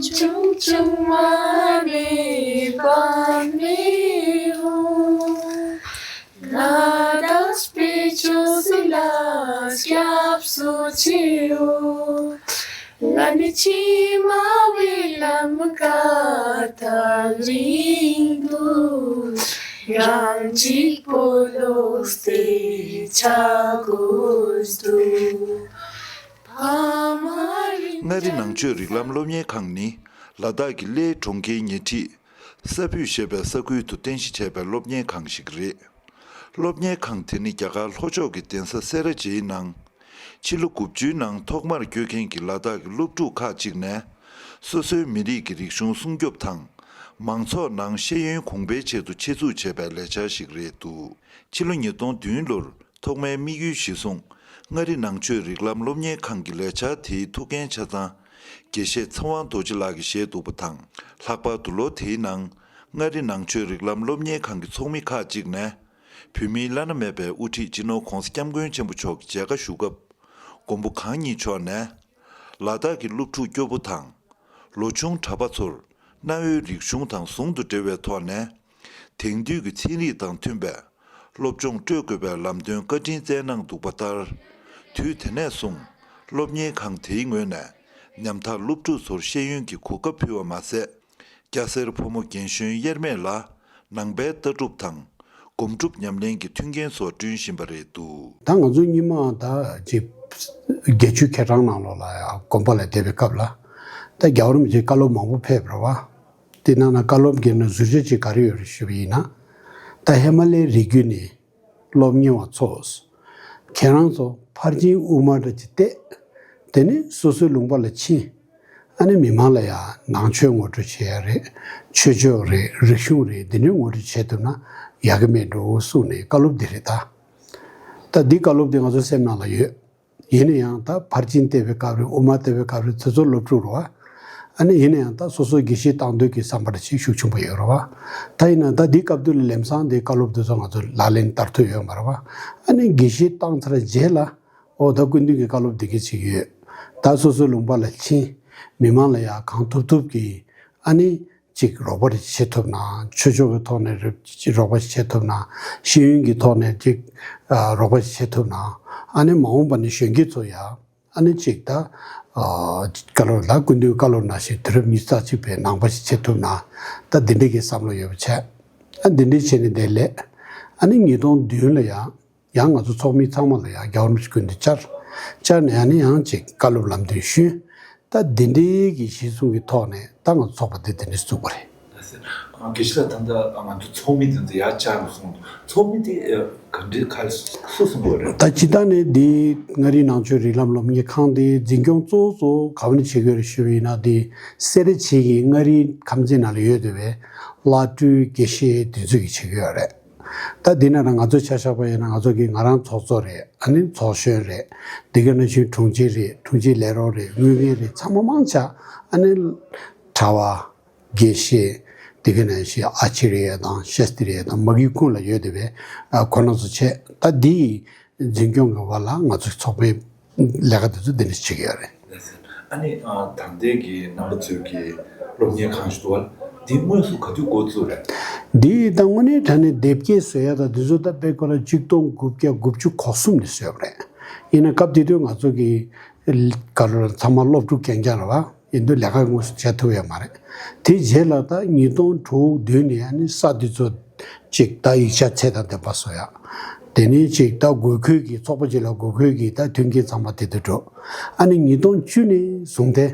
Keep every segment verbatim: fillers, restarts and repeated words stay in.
ཆུང་ཆུང་མ་ནས་བབས་ནས་འོང་། ང་དང་དཔེ་ཆོས་སུ་ལ་སྐྱབས་སུ་མཆིའོ། ང་ནི་ཕྱི་མ་བའི་ལམ་ཁ་ཐག་རིང་དུ། རང་གཅིག་པོ་ལོག་སྟེ་ཆ་དགོས་འདུག། ཕ་མ་རིན་མངའ་རིས་ནང་ཆོས་རིགས་ལམ་སློབ་གཉེར་ཁང་ནི་ལ་དྭགས་ཀྱི་གླེ་གྲོང་ཁྱེར་ཉེ་འཁྲིས་ས་ཕུད་ཞེས་པའི་ས་ཁུལ་དུ་རྟེན་གཞི་བྱས་པའི་སློབ་གཉེར་ཁང་ཞིག་རེད། སློབ་གཉེར་ཁང་དེ་ནི་རྒྱ་གར་ལྷོ་ཕྱོགས་ཀྱི་གདན་ས་སེ་ར་བྱེས་ནང་ཕྱི་ལོ་དགུ་བཅུའི་ནང་ཐོག་མར་བསྐྱོད་མཁན་གྱི་ལ་དྭགས་ཀྱི་སློབ་ཕྲུག་ཁག་ཅིག་ནས། སོ་སོའི་མི་རིགས་ཀྱི་རིག་གཞུང་སྲུང་སྐྱོབ་དང་། མང་ཚོགས་ནང་ཤེས་ཡོན་གོང་འཕེལ་ཆེད་དུ་ཆེད་འཛུགས་བྱས་པའི་ལས་འཆར་ཞིག་རེད་འདུག། ཕྱི་ལོ་ཉིས་སྟོང་བདུན་ལོར་ཐོག་མའི་དམིགས་ཡུལ་གཞིར་བཟུང་། མངའ་རིས་ནང་ཆོས་རིགས་ལམ་སློབ་གཉེར་ཁང་གི་ལས་འཆར་དེའི་ཐུགས་འགན་ཆ་ཚང་། དགེ་བཤེས་ཚེ་དབང་རྡོ་རྗེ་ལགས་ཀྱིས་བཞེས་འདུག་པ་དང་། ལྷག་པར་དུ་ལོ་དེའི་ནང་། མངའ་རིས་ནང་ཆོས་རིགས་ལམ་སློབ་གཉེར་ཁང་གི་ཚོགས་མི་ཁག་ཅིག་ནས། བོད་མིའི་བླ་ན་མེད་པའི་དབུ་ཁྲིད་སྤྱི་ནོར་༧གོང་ས་༧སྐྱབས་མགོན་ཆེན་པོ་མཆོག་གི་མཇལ་ཁ་ཞུ་སྐབས། མགོན་པོ་གང་ཉིད་མཆོག་ནས། ལ་དྭགས་ཀྱི་སློབ་ཕྲུག་སྐྱོ་པོ་དང་། ལོ་ཆུང་གྲྭ་པ་ཚོར་གནའ་བོའི་རིག་གཞུང་དང་ཟུང་དུ་འབྲེལ་བའི་ཐོག་ནས། དེང་དུས་ཀྱི་ཚན་རིག་དང་མཐུན་པའི་སློབ་སྦྱོང་སྤྲོད་དགོས་པའི་ལམ་སྟོན་བཀའ་དྲིན་སྩལ་གནང་འདུག་པ་ལྟར། དུས་དེ་ནས་བཟུང་སློབ་གཉེར་ཁང་དེའི་ངོས་ནས་ཉམ་ཐག་སློབ་ཕྲུག་ཚོར་ཤེས་ཡོན་གྱི་གོ་སྐབས་ཕུལ་བ་མ་ཟད། སྐྱ་སེར་ཕོ་མོ་རྒན་གཞོན་དབྱེར་མེད་ལ་ནང་པའི་ལྟ་གྲུབ་དང་སྒོམ་སྒྲུབ་ཉམས་ལེན་གྱི་མཐུན་རྐྱེན་སོགས་བསྐྲུན་བཞིན་པ་རེད་འདུག། ད་ང་ཚོ་སྔོན་མ་ད་ཅིག་བརྒྱད་ཅུའི་ཁ་གྲངས་ནང་ལོགས་ལ་ཡང་དགོན་པ་ལ་བསྡད་པའི་སྐབས་ལ། ད་རྒྱལ་བ་རིན་པོ་ཆེ་བཀའ་སློབ་མང་པོ་ཕེབས་པ་རེད་བ། དེ་ནང་ན་བཀའ་སློབ་ཀྱི་ནང་ཟུར་བརྗོད་ཅིག་ག་རེ་ཡོད་རེད་ཞུས་པ་ཡིན་ན། ད་ཧི་མ་ལའི་རི་རྒྱུད་ནས་སློབ་གཉེར་བ་ཚོ། ཁྱེད་རང་ཚོ་ཕར་ཕྱིན་དབུ་མ་འདྲ་ཅིག་བལྟས། དེ་ནས་སོ་སོའི་ལུང་པ་ལ་ཕྱིན། ཨ་ནི་མི་མང་ལ་ཡང་ནང་ཆོས་ངོ་སྤྲོད་བྱེད་ཡ་རེད། ཆོས་ཕྱོགས་རེད། རིག་གཞུང་རེད། འདི་འདྲའི་ངོ་སྤྲོད་བྱེད་ཐུབ་ན་ཡག་གི་མེད་འགྲོ་གསུངས་ནས་བཀའ་སློབ་འདི་རེད་ད། ད་འདི་བཀའ་སློབ་འདི་ང་ཚོ་སེམས་ནང་ལ་ཡོད། ཡིན་ན་ཡང་ད་ཕར་ཕྱིན་བལྟས་པའི་སྐབས་རེད། དབུ་མ་བལྟས་པའི་སྐབས་རེད། དེ་ཚོ་སློབ་ཕྲུག་རེད་བ། ཨ་ནི་ཡིན་ན་ཡང་ད་སོ་སོ་དགེ་བཤེས་བཏང་འདོད་ཀྱི་བསམ་པ་འདྲ་ཞིག་ཤུགས་ཆེན་པོ་ཡོད་རེད་བ། ད་ཡིན་ན་ད་འདི་སྐབས་དུས་ལ་ལམ་སང་འདི་བཀའ་སློབ་འདི་ཚོ་ང་ཚོ་ལག་ལེན་བསྟར་ཐུབ་ཡོད་མ་རེད་བ། ཨ་ནི་དགེ་བཤེས་བཏང་ཚར་རྗེས་ལ། ཨོ་ད་སྐུ་མདུན་གྱི་བཀའ་སློབ་འདི་ག་ཅིག་ཡོད། ད་སོ་སོའི་ལུང་པ་ལ་ཕྱིན། མི་མང་ལ་ཡང་གང་ཐུབ་ཐུབ་ཀྱིས་ཨ་ནི་ཅིག་རོགས་པ་རེ་བྱེད་ཐུབ་ན། ཆོས་ཕྱོགས་ཀྱི་ཐོག་ནས་རེ་ཅིག་རོགས་པ་བྱེད་ཐུབ་ན། ཤེས་ཡོན་གྱི་ཐོག་ནས་ཅིག་ཨ་རོགས་པ་བྱེད་ཐུབ་ན། ཨ་ནི་མ་འོངས་པ་ནས་གཞོན་སྐྱེས་ཚོ་ཡང་ཨ་ནི་ཅིག་ད་ཨ་བཀའ་སློབ་ལ་སྐུ་མདུན་བཀའ་སློབ་ནང་བཞིན་དུས་རབས་ཉི་ཤུ་རྩ་གཅིག་པའི་ནང་པ་ཞིག་བྱེད་ཐུབ་ན། ད་འདི་འདྲའི་གི་བསམ་བློ་ཡོད་པ་བྱས། ཨ་འདི་འདྲའི་བྱས་ནས་བསྡད་ལས། ཨ་ནི་ཉིས་སྟོང་བདུན་ལ་ཡང་། ཡང་ང་ཚོ་ཚོགས་མི་ཚང་མ་ལ་ཡང་རྒྱལ་བ་རིན་པོ་ཆེ་སྐུ་མདུན་བཅར། བཅར་ནས་ཨ་ནི་ཡང་ཅིག་བཀའ་སློབ་ལམ་སྟོན་ཞུས། ད་འདི་འདྲའི་གི་གཞི་བཟུང་གི་ཐོག་ནས་ད་ང་ཚོ་ཚོགས་པ་འདི་འདི་འདྲ་བཙུགས་པ་རེད། དགེ་བཤེས་ལགས། ད་ལྟ་ང་ཚོ་ཚོགས་མི་འདི་ཚོ་ཡར་བཅར་རུ་སོང་འདུག། ཚོགས་མི་དེ་ག་འདྲའི་ག་སུ་གསུང་དགོས་རེད། ད་སྤྱིར་བཏང་ནས་འདི་མངའ་རིས་ནང་ཆོས་རིགས་ལམ་སློབ་གཉེར་ཁང་དེ་འཛིན་སྐྱོང་གཙོ་བོ་གཙོ་བོ་ག་བ་ནས་བྱེད་ཀྱི་ཡོད་རེད་ཞུས་པ་ཡིན་ན། དེ་སེ་ར་བྱེས་ཀྱི་མངའ་རིས་ཁམས་ཚན་ནང་ལ་ཡོད་བསྡད་པའི་བླ་སྤྲུལ་དགེ་བཤེས་དེ་ཚོས་ཀྱིས་བྱེད་ཀྱི་ཡོད་རེད། ད་འདི་ནང་ལ་ང་ཚོ་ཆ་བཞག་པ་ཡིན་ན། ང་ཚོ་གི་ང་རང་ཚོགས་གཙོ་རེད། ཨ་ནི་ཚོགས་གཞོན་རེད། དེ་ག་ནང་བཞིན་དྲུང་ཆེ་རེད། དྲུང་ཆེ་ལས་རོགས་རེད། དངུལ་མཁན་རེད། ཚང་མ་མང་ཆེ་ཨ་ནི་གྲྭ་བ། དགེ་བཤེས། དེ་ག་ནང་བཞིན་ཨ་ཅི་རི་ཡ་དང་ཤཱསྟི་རི་ཡ་དང་མ་གི་ཀུན་ལ་ཡོད་བསྡད་པའི་ཨ་ཁོ་རང་ཚོ་བྱས། ད་འདི་ཡི་འཛིན་སྐྱོང་གི་བར་ལ་ང་ཚོ་ཚོགས་པའི་ལས་ཀ་དེ་ཚོ་འདི་འདྲ་བྱེད་ཀྱི་ཡོད་རེད། ཨ་ནི་ཨ་ད་ལྟའི་གི་རྣམ་པ་ཚོའི་གི་སློབ་གཉེར་ཁང་ཞིག་འདུག་བ། འདི་དངོས་སུ་ག་དུས་འགོ་བཙུགས་རེད། འདི་ད་དངོས་གནས་དྲང་གནས་དེབ་སྐྱེལ་བཟོ་ཡ་ད་འདི་ཚོ་ད་དཔེ་ཁོ་ན་ཆིག་སྟོང་དགུ་བརྒྱ་དགུ་བཅུ་གོ་གསུམ་ནས་བཟོས་པ་རེད། ཡིན་ན་སྐབས་དེ་དུས་ང་ཚོ་གི་ག་རེ་ཚང་མ་སློབ་ཕྲུག་རྐྱང་རྐྱང་རེད་བ། ཡིན་དུས་ལས་ཀ་དངོས་སུ་བྱེད་ཐུབ་ཡོད་མ་རེད། དེ་རྗེས་ལ་ད་ཉིས་སྟོང་དྲུག་བདུན་ནས་ཨ་ནི་ས་འདི་ཚོ་ཅིག་ད་ཡིག་ཆ་ཚད་དང་ལྡན་པ་བཟོ་ཡ། དེ་ནས་ཅིག་ད་དགོས་མཁོ་གི་ཚོགས་པ་ཅིག་ལ་དགོས་མཁོ་གི་ད་མཐུན་རྐྱེན་ཚང་མ་དེ་དུ་འགྲོ། ཨ་ནི་ཉིས་སྟོང་བཅུ་ནས་བཟུང་སྟེ་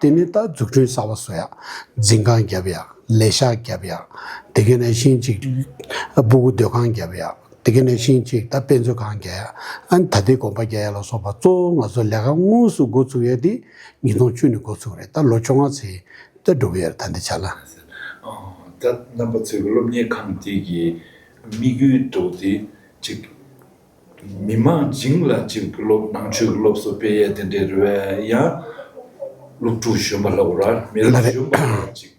དེ་ནས་ད་འཛུགས་སྐྲུན་གསར་པ་བཟོ་ཡ། འཛིན་ཁང་བརྒྱབ་ཡ། ལས་ཤག་བརྒྱབ་ཡ། དེ་ག་ནང་བཞིན་ཅིག་སྤུ་གུ་སྡོད་ཁང་བརྒྱབ་ཡ། དེ་ག་ནང་བཞིན་ཅིག་ད་དཔེ་མཛོད་ཁང་བརྒྱབ་ཡ། ཨ་ནི་ད་ལྟའི་དགོན་པ་བརྒྱབ་ཡ་ལ་སོགས་པ་གཙོ་བོ་ང་ཚོ་ལས་ཀ་དངོས་སུ་འགོ་ཚུགས་ཡ་དེ་ཉིས་སྟོང་བཅུ་ནས་འགོ་ཚུགས་རེད། ད་ལོ་བཅོ་ལྔ་ཙམ་ད་འགྲོ་གི་ཡོད་རེད། ད་འདི་ཆ་ལ། ད་རྣམ་པ་ཚོའི་སློབ་གཉེར་ཁང་དེ་གི་དམིགས་ཡུལ་འདྲ་བོ་དེ་ཅིག་མི་མང་བྱིངས་ལ་ཅིག་སློབ་ནང་ཆོས་ཀྱི་སློབ་གསོ་སྤེལ་ཡས་དེ་འདྲའི་རེད་པས། ཡང་སློབ་ཕྲུག་གཞོན་པ་ལབ་དགོས་རེད། མི་རབས་ལ་རེད། གཞོན་པ་ལ་ཅིག་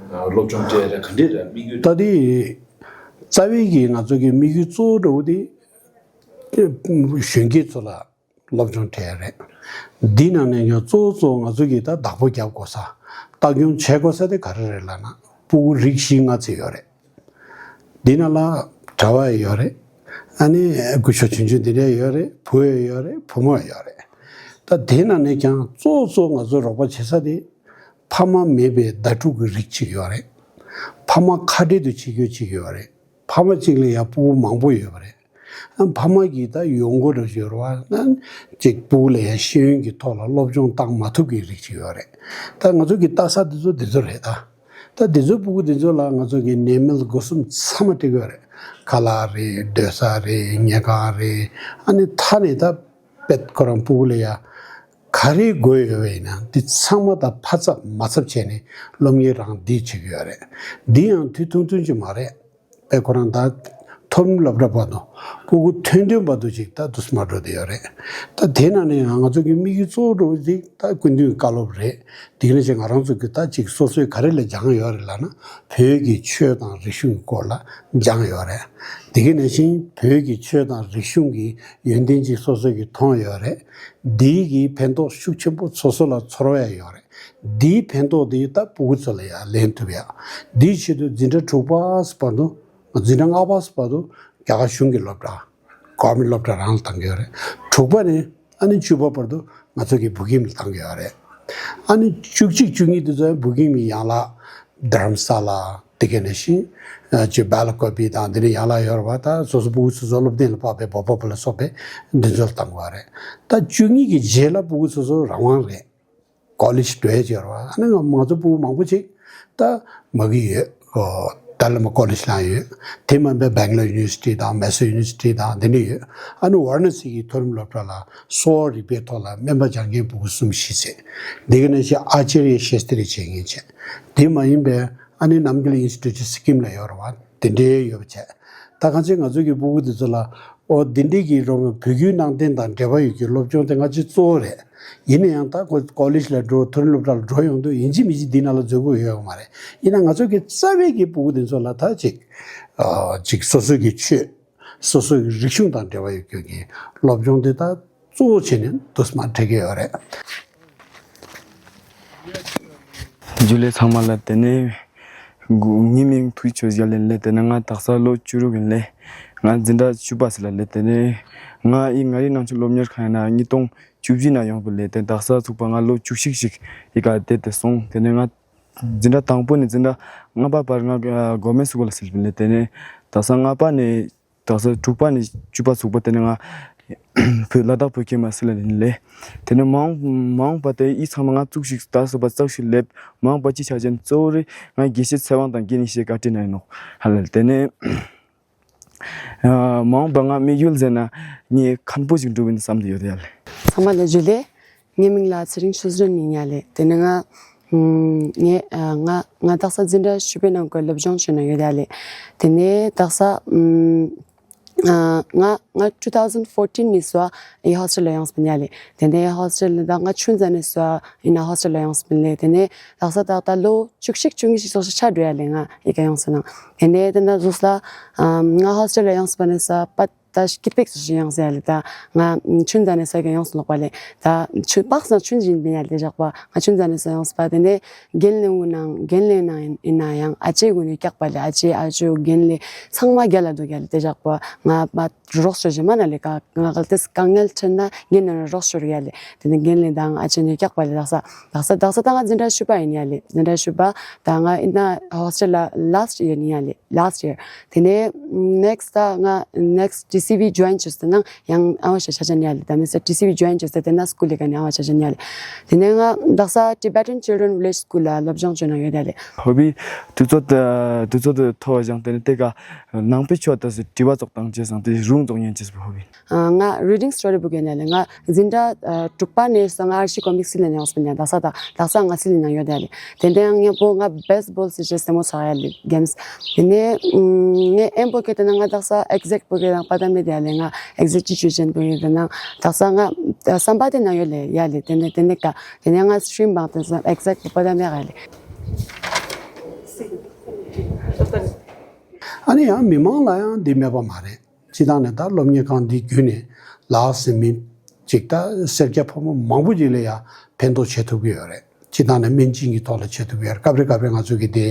སློབ་སྦྱོང་སྤྲད་རེད། ག་འདྲས་རེད་དམིགས་ཡུལ། ད་དེ་རྩ་བའི་གི་ང་ཚོ་གི་དམིགས་ཡུལ་གཙོ་བོ་འདྲ་བོ་དེ་གཞོན་སྐྱེས་ཚོ་ལ་ སློབ་སྦྱོང་སྤྲད་ཡ་རེད། འདི་ནང་ནས་ཡང་གཙོ་བོ་གཙོ་བོ་ང་ཚོ་གིས་ད་བདག་པོ་རྒྱབ་དགོས་ས། ལྟ་སྐྱོང་བྱེད་དགོས་ས་དེ་ག་རེ་རེད་ལབ་ན། ཕྲུ་གུ་རིགས་བཞི་ལྔ་ཙམ་ཡོད་རེད། འདི་ནང་ལ་གྲྭ་པ་ཡོད་རེད། ཨ་ནི་སྐུ་ཞབས་ཆུང་ཆུང་འདི་འདྲ་ཡོད་རེད། བུ་ཡོད་རེད། བུ་མོ་ཡོད་རེད། ད་དེ་ནང་ནས་ཀྱང་གཙོ་བོ་གཙོ་བོ་ང་ཚོ་རོགས་པ་བྱེད་ས་དེ། ཕ་མ་མེད་པའི་ཟླ་ཕྲུག་གི་རིགས་གཅིག་ཡོད་རེད། ཕ་མ་ཁ་བྲལ་དུ་བྱེད་རྒྱུ་གཅིག་ཡོད་རེད། ཕ་མ་གཅིག་ལ་ཡང་ཕྲུ་གུ་མང་པོ་ཡོད་པ་རེད། ཨ་ཕ་མ་གིས་ད་ཡོང་སྒོ་རེ་ཡོད་རེད་བ། ན་གཅིག་ཕྲུ་གུ་ལ་ཡང་ཤེས་ཡོན་གྱི་ཐོག་ལ་སློབ་སྦྱོང་བཏང་མ་ཐུབ་ཀྱི་རིགས་གཅིག་ཡོད་རེད། ད་ང་ཚོ་གི་ལྟ་ས་འདི་ཚོ་འདི་ཚོ་རེད་ད། ད་འདི་ཚོའི་ཕྲུ་གུ་འདི་ཚོ་ལ་ང་ཚོ་གི་ནད་མེད་སྒོ་གསུམ་ཚང་མ་སྤྲད་ཀྱི་ཡོད་རེད། ཁ་ལག་རེད། སྡོད་ས་རེད། ཉལ་ཁང་རེད། ཨ་ནི་མཐའ་ནས་ད་དཔེ་ཁོ་རང་ཕྲུ་གུ་ལ་ཡ་ག་རེ་དགོས་ཡོད་པ་ཡིན་ན་འདི་ཚང་མ་ད་ཕ་ཚབ་མ་ཚབ་བྱས་ནས་སློབ་གཉེར་རང་འདི་བྱེད་ཀྱི་ཡོད་རེད། འདི་ཡང་དུས་ཐུང་ཐུང་ཅིག་མ་རེད། དཔེ་ཁོ་རང་ད་མཐོ་རིམ་སློབ་གྲྭ་བར་དུ་ཕྲུ་གུ་ཐོན་ཐོན་བར་དུ་ཅིག་ད་དུ་སྨྲ་འགྲོ་བསྡད་ཡོད་རེད། ད་དེ་ནང་ནས་ཡང་ང་ཚོ་གི་དམིགས་ཡུལ་གཙོ་བོ་འགྲོ་བ་ཅིག་ད་སྐུ་མདུན་བཀའ་སློབ་རེད། དེ་ནས་ཅིག་ང་རང་ཚོ་གི་ད་ཅིག་སོ་སོའི་ག་རེ་ལ་སྦྱངས་ཡོད་རེད་ལབ་ན། བོད་ཀྱི་ཆོས་དང་རིག་གཞུང་གི་སྐོར་ལ་སྦྱངས་ཡོད་རེད། དེ་ག་ནང་བཞིན་བོད་ཀྱི་ཆོས་དང་རིག་གཞུང་གི་ཡོན་ཏན་ཅིག་སོ་སོ་གི་མཐོང་ཡོད་རེད། འདིའི་གི་ཕན་ཐོགས་ཤུགས་ཆེན་པོ་སོ་སོ་ལ་ཚོར་བ་ཡོད་རེད། འདིའི་ཕན་ཐོགས་འདི་ད་ཕྲུ་གུ་ཚོ་ལ་ཡང་ལེན་ཐུབ་ཡ། འདིའི་ཆེད་དུ་འཛིན་གྲྭ་དྲུག་པ་བར་དུ། འཛིན་གྲྭ་ལྔ་པ་བར་དུ་རྒྱ་གར་གཞུང་གི་སློབ་གྲྭ། གོ་མི་སློབ་གྲྭ་རང་ལ་བཏང་གི་ཡོད་རེད། དྲུག་པ་ནས་ཨ་ནི་བཅུ་པ་བར་དུ་ང་ཚོ་གི་བོད་ཁྱིམ་ལ་བཏང་གི་ཡོད་རེད། ཨ་ནི་བཅུ་གཅིག་བཅུ་གཉིས་དེ་ཚོ་བོད་ཁྱིམ་གྱི་ཡན་ལག་རྡ་རམ་ས་ལ། དེ་ག་ནང་བཞིན་ཅིག་སྦེལ་ཀོབ་པི་དང་འདི་ནས་ཡན་ལག་ཡོད་རེད་བ། ད་སོ་སོ་ཕྲུ་གུ་སོ་སོ་སློབ་གྲྭ་ལ་བབས་པའི་བོད་པ་བོད་ལ་སོགས་པའི་འདི་ཚོ་ལ་བཏང་གི་ཡོད་རེད། ད་བཅུ་གཉིས་ཀྱི་རྗེས་ལ་ཕྲུ་གུ་སོ་སོ་རང་དབང་རེད། ཀོ་ལེཇ་འགྲོ་ཡས་ཡོད་རེད་བ། ཨ་ནི་ང་ང་ཚོ་ཕྲུ་གུ་མང་པོ་ཅིག་ད་མ་གི་ཡོད། ཨོ་ཏཱ་ལ་མ་ཀོ་ལེཇ་ལ་ཡོད། དེ་མིན་པའི་སྦེང་ལོར་ཡུ་ནི་ཝར་སི་ཊི་དང་མེ་སོར་ཡུ་ནི་ཝར་སི་ཊི་དང་དེ་འདྲ་ཡོད། ཨ་ནི་ཝཱ་ར་ཎ་སི་གི་མཐོ་རིམ་སློབ་གྲྭ་ལ་གསོ་བ་རིག་པའི་ཐོག་ལ་སྨན་པ་སྦྱང་མཁན་ཕྲུ་གུ་གསུམ་བཞི་ཙམ། དེ་ག་ནང་བཞིན་ཨ་ཅར་ཡ་ཤེས་ཏྲི་བྱེད་མཁན་བྱས། དེ་མ་ཡིན་པའི་ཨ་ནི་ནམ་གྱི་ལ་ཨིན་སི་ཊི་ཊུཊ་སི་ཀིམ་ལ་ཡོད་རེད་བ། དེ་འདྲའི་ཡོད་པ་བྱས། ད་གང་ཅི་ང་ཚོ་གི་ཕྲུ་གུ་དེ་ཚོ་ལ་ཨོ་དེ་འདྲའི་གི་རོགས་བོད་བརྒྱུད་ནང་བསྟན་དང་འབྲེལ་བ་ཡོད་ཀྱི་སློབ་སྦྱོང་དེ་ང་ཚོའི་གཙོ་བོ་རེད། ཡིན་ན་ཡང་ད་ཁོ་ཀོ་ལེཇ་ལ་འགྲོ། མཐོ་རིམ་སློབ་གྲྭ་ལ་འགྲོ་ཡོང་དུས་ཡིན་གཅིག་མིན་གཅིག་འདི་ནང་ལ་འཛུལ་དགོས་ཡོད་མ་རེད། ཡིན་ན་ང་ཚོ་གི་རྩ་བའི་གི་ཕྲུ་གུ་དེ་ཚོ་ལ་ད་ཅིག་ཨ་ཅིག་སོ་སོའི་གི་ཆོས། སོ་སོའི་རིག་གཞུང་དང་འབྲེལ་བ་ཡོད་རྒྱུ་གི་སློབ་སྦྱོང་དེ་དག་གཙོ་བོ་བྱས་ནས་དུ་མ་སྤྲད་ཀྱི་ཡོད་རེད། ཇུ་ལེ་ཚང་མ་ལ། དེ་ནས་ངའི་མིང་ཐུགས་ཆོས་རྒྱལ་ལེན་ལེ། དེ་ནས་ང་དག་ས་ལོ་བཅུ་དྲུག་ཡིན་ལེ། ང་འཛིན་གྲྭ་བཅུ་པ་ཟེར་ལ་ལེ། དེ་ནས་ང་ཨི་མངའ་རིས་ནང་ཆོས་སློབ་གཉེར་ཁང་ཡིན་ན་ཉིས་སྟོང་བཅུ་བཞི་ན་ཡོང་བ་ལེ། དེ་དག་ས་ཚུགས་པ་ང་ལོ་བཅུ་གཅིག་ཞིག་ཨི་ཀ་བསྡད་དེ་སོང་། དེ་ནས་ང་འཛིན་གྲྭ་དང་པོ་ནས་འཛིན་གྲྭ་ལྔ་པ་བར་ང་གོ་མེ་སི་ཁུལ་ལ་སླེབས་ལེ། དེ་ནས་དག་ས་ལྔ་པ་ནས་དག་ས་དྲུག་པ་ནས་བཅུ་པ་ཚུགས་པ་དེ་ནས་ང་བོད་ལ་དྭགས་བོད་ཁྱིམ་མ་སི་ལ་ཡིན་ལེ། དེ་ནས་མ་འོངས་མ་འོངས་པ་དེ་ཨི་ཚང་མ་ང་བཙུགས་ཤིག་ད་སོ་པ་བཙུགས་ཤིག་ལེབ། མ་འོངས་པ་ཅི་ཆ་ཅན་གཙོ་བོ་རེ་ང་དགེ་བཤེས་ཚེ་དབང་དང་རྒན་ཡེ་ཤེས་བཀའ་དྲིན་ན་ཡིན་ནོ་ཧ་ལ་ལེ། དེ་ནས་ཨ་མ་འོངས་པ་ང་དམིགས་ཡུལ་ཟེར་ན་ངས་མཁན་པོ་ཞིག་འགྲོ་བའི་བསམ་དུ་ཡོད་ཡ་ལེ། ཚང་མ་ལ་ཇུ་ལེ། ངའི་མིང་ལ་ཚེ་རིང་ཆོས་སྒྲོན་ཡིན་ཡ་ལེ། དེ་ནས་ང་ངས་ཨ་ང་ང་དག་ས་འཛིན་གྲྭ་བཅུ་པའི་ནང་གི་སློབ་སྦྱོང་བྱས་ནས་ཡོད་ཡ་ལེ། དེ་ནས་དག་ས་ཨ་ང་ང་two thousand fourteen ནས་བཟོ་ཨི་ཧོ་སི་ཊེལ་ལ་ཡོང་སོང་ཡ་ལེ། དེ་ནས་ཧོ་སི་ཊེལ་ལ་ད་ང་ཆུང་ཙམ་ནས་བཟོ་ཨི་ན་ཧོ་སི་ཊེལ་ལ་ཡོང་སོང་ལེ། དེ་ནས་དག་ས་ད་ད་ལོ་བཅུ་གཅིག་བཅུ་གཉིས་ཤིག་སོགས་ཤིག་ཆགས་འགྲོ་ཡ་ལེ། ང་ཨི་ཀ་ཡོང་སོང་ན། དེ་ནས་དེ་འདྲ་ཟུག་ལ་ང་ཧོ་སི་ཊེལ་ལ་ཡོང་སོང་པ་ནས་བཟོ་པ། ད་སྐྱིད་པོ་ཞིག་ཡོང་ཟེར་ཡ་ལེ། ད་ང་ཆུང་ཙམ་ནས་ས་ག་ཡོང་སོང་ལོག་པ་ལེ། ད་ཆུ་པགས་ན་ཆུང་ཅིག་ཡིན་ཡ་ལེ། དེ་བཞག་པ་ང་ཆུང་ཙམ་ནས་ས་ཡོང་སོང་པ། དེ་ནས་རྒན་ལེ་གུན་ནང་རྒན་ལེ་ནང་ཡིན་ན་ཡང་ཨ་ཅེ་གུན་ནས་སྐྱག་པ་ལེ། ཨ་ཅེ་ཨ་ཅོ་རྒན་ལེ་ཚང་མ་རྒྱ་ལ་འདུག་ཡ་ལེ། དེ་བཞག་པ་ང་མ་རོགས་ཤོར་ཞེ་མ་ན་ལེ། ཀ་ང་གལ་ཏེ་དཀའ་ངལ་འཕྲད་ན་རྒན་ནང་ནས་རོགས་ཤོར་ཡ་ལེ། དེ་ནས་རྒན་ལེ་དང་ཨ་ཅེ་ནས་སྐྱག་པ་ལེ། དག་ས་དག་ས་དག་ས་ད་ང་འཛིན་གྲྭ་བཅུ་པ་ཡིན་ཡ་ལེ། འཛིན་གྲྭ་བཅུ་པ་ད་ང་ཡིན་ན་ཧོ་སི་ཊེལ་ལ་ལཱ་སི་ཊི་ཡར་ཡིན་ཡ་ལེ། Last year. དེ་ནས་next ད་ང་next T C V join བྱས་ཏེ་ན་ཡང་ཨ་བ་ཤ་ཆ་ཅན་ཡ་ལེ། ད་མི་ས་T C V join བྱས་ཏེ་ན་སི་ཀུལ་ལི་ཀ་ནས་ཨ་བ་ཆ་ཅན་ཡ་ལེ། དེ་ནས་ང་དག་ས་Tibetan Children Village School ལ་སློབ་སྦྱོང་བྱས་ན་ཡོད་ཡ་ལེ། ཧོ་བི་དུས་ཚོད་དུས་ཚོད་མཐོ་བ་ཞིང་དེ་ནས་དེ་ག་ནང་པའི་ཆོས་དང་དྲི་བ་ཙོག་བཏང་བྱས་སང་དེ་རུང་ཙོག་ཉན་བྱས་ཧོ་བི། ང་reading story book ཡིན་ཡ་ལེ། ང་འཛིན་གྲྭ་དྲུག་པ་ནས་ང་ཨར་ཤི་ཀོ་མིག་སི་ལེན་ཡོང་སོང་ཡ། དག་ས་དང་དག་ས་ང་སི་ལེན་ཡོང་ཡོད་ཡ་ལེ། དེ་འདྲ་ཡང་ངས་པོ་ང་baseball སི་ཅེས་སེ་མོ་ཚག་ཡ་ལེ་games། དེ་ནས་ངས་ཨེམ་པོ་ཁེ་དེ་ན་ང་དག་ས་exact པོ་ཁེ་དང་པ་ད་མེད་ཡ་ལེ། ང་exact ཅི་ཅུ་ཅན་པོ་ཡོད་དེ་ན་དག་ས་ང་བསམ་པ་དེ་ན་ཡོད་ལེ་ཡ་ལེ། དེ་ནས་དེ་ནས་ཀ་དེ་ནས་ང་stream བང་དེ་ས་exact པོ་པ་ད་མེད་ཡ་ལེ། ཨ་ནི་ཡང་མི་མང་ལ་ཡང་འདི་མེད་པ་མ་རེད། སྤྱི་བཏང་ནས་ད་སློབ་གཉེར་ཁང་འདི་བརྒྱུད་ནས་ལགས་སེ་མི་ ཅིག་ད་སེར་སྐྱ་ཕོ་མོ་མང་པོ་ཅིག་ལ་ཡང་ཕན་ཐོགས་བྱེད་ཐུབ་ཀྱི་ཡོད་རེད། སྤྱིར་བཏང་ནས་སྨན་སྦྱིན་གྱི་ཐོག་ལ་བྱེད་ཐུབ་ཀྱི་ཡོད་རེད། སྐབས་རེ་སྐབས་རེ་ང་ཚོ་གི་དེ་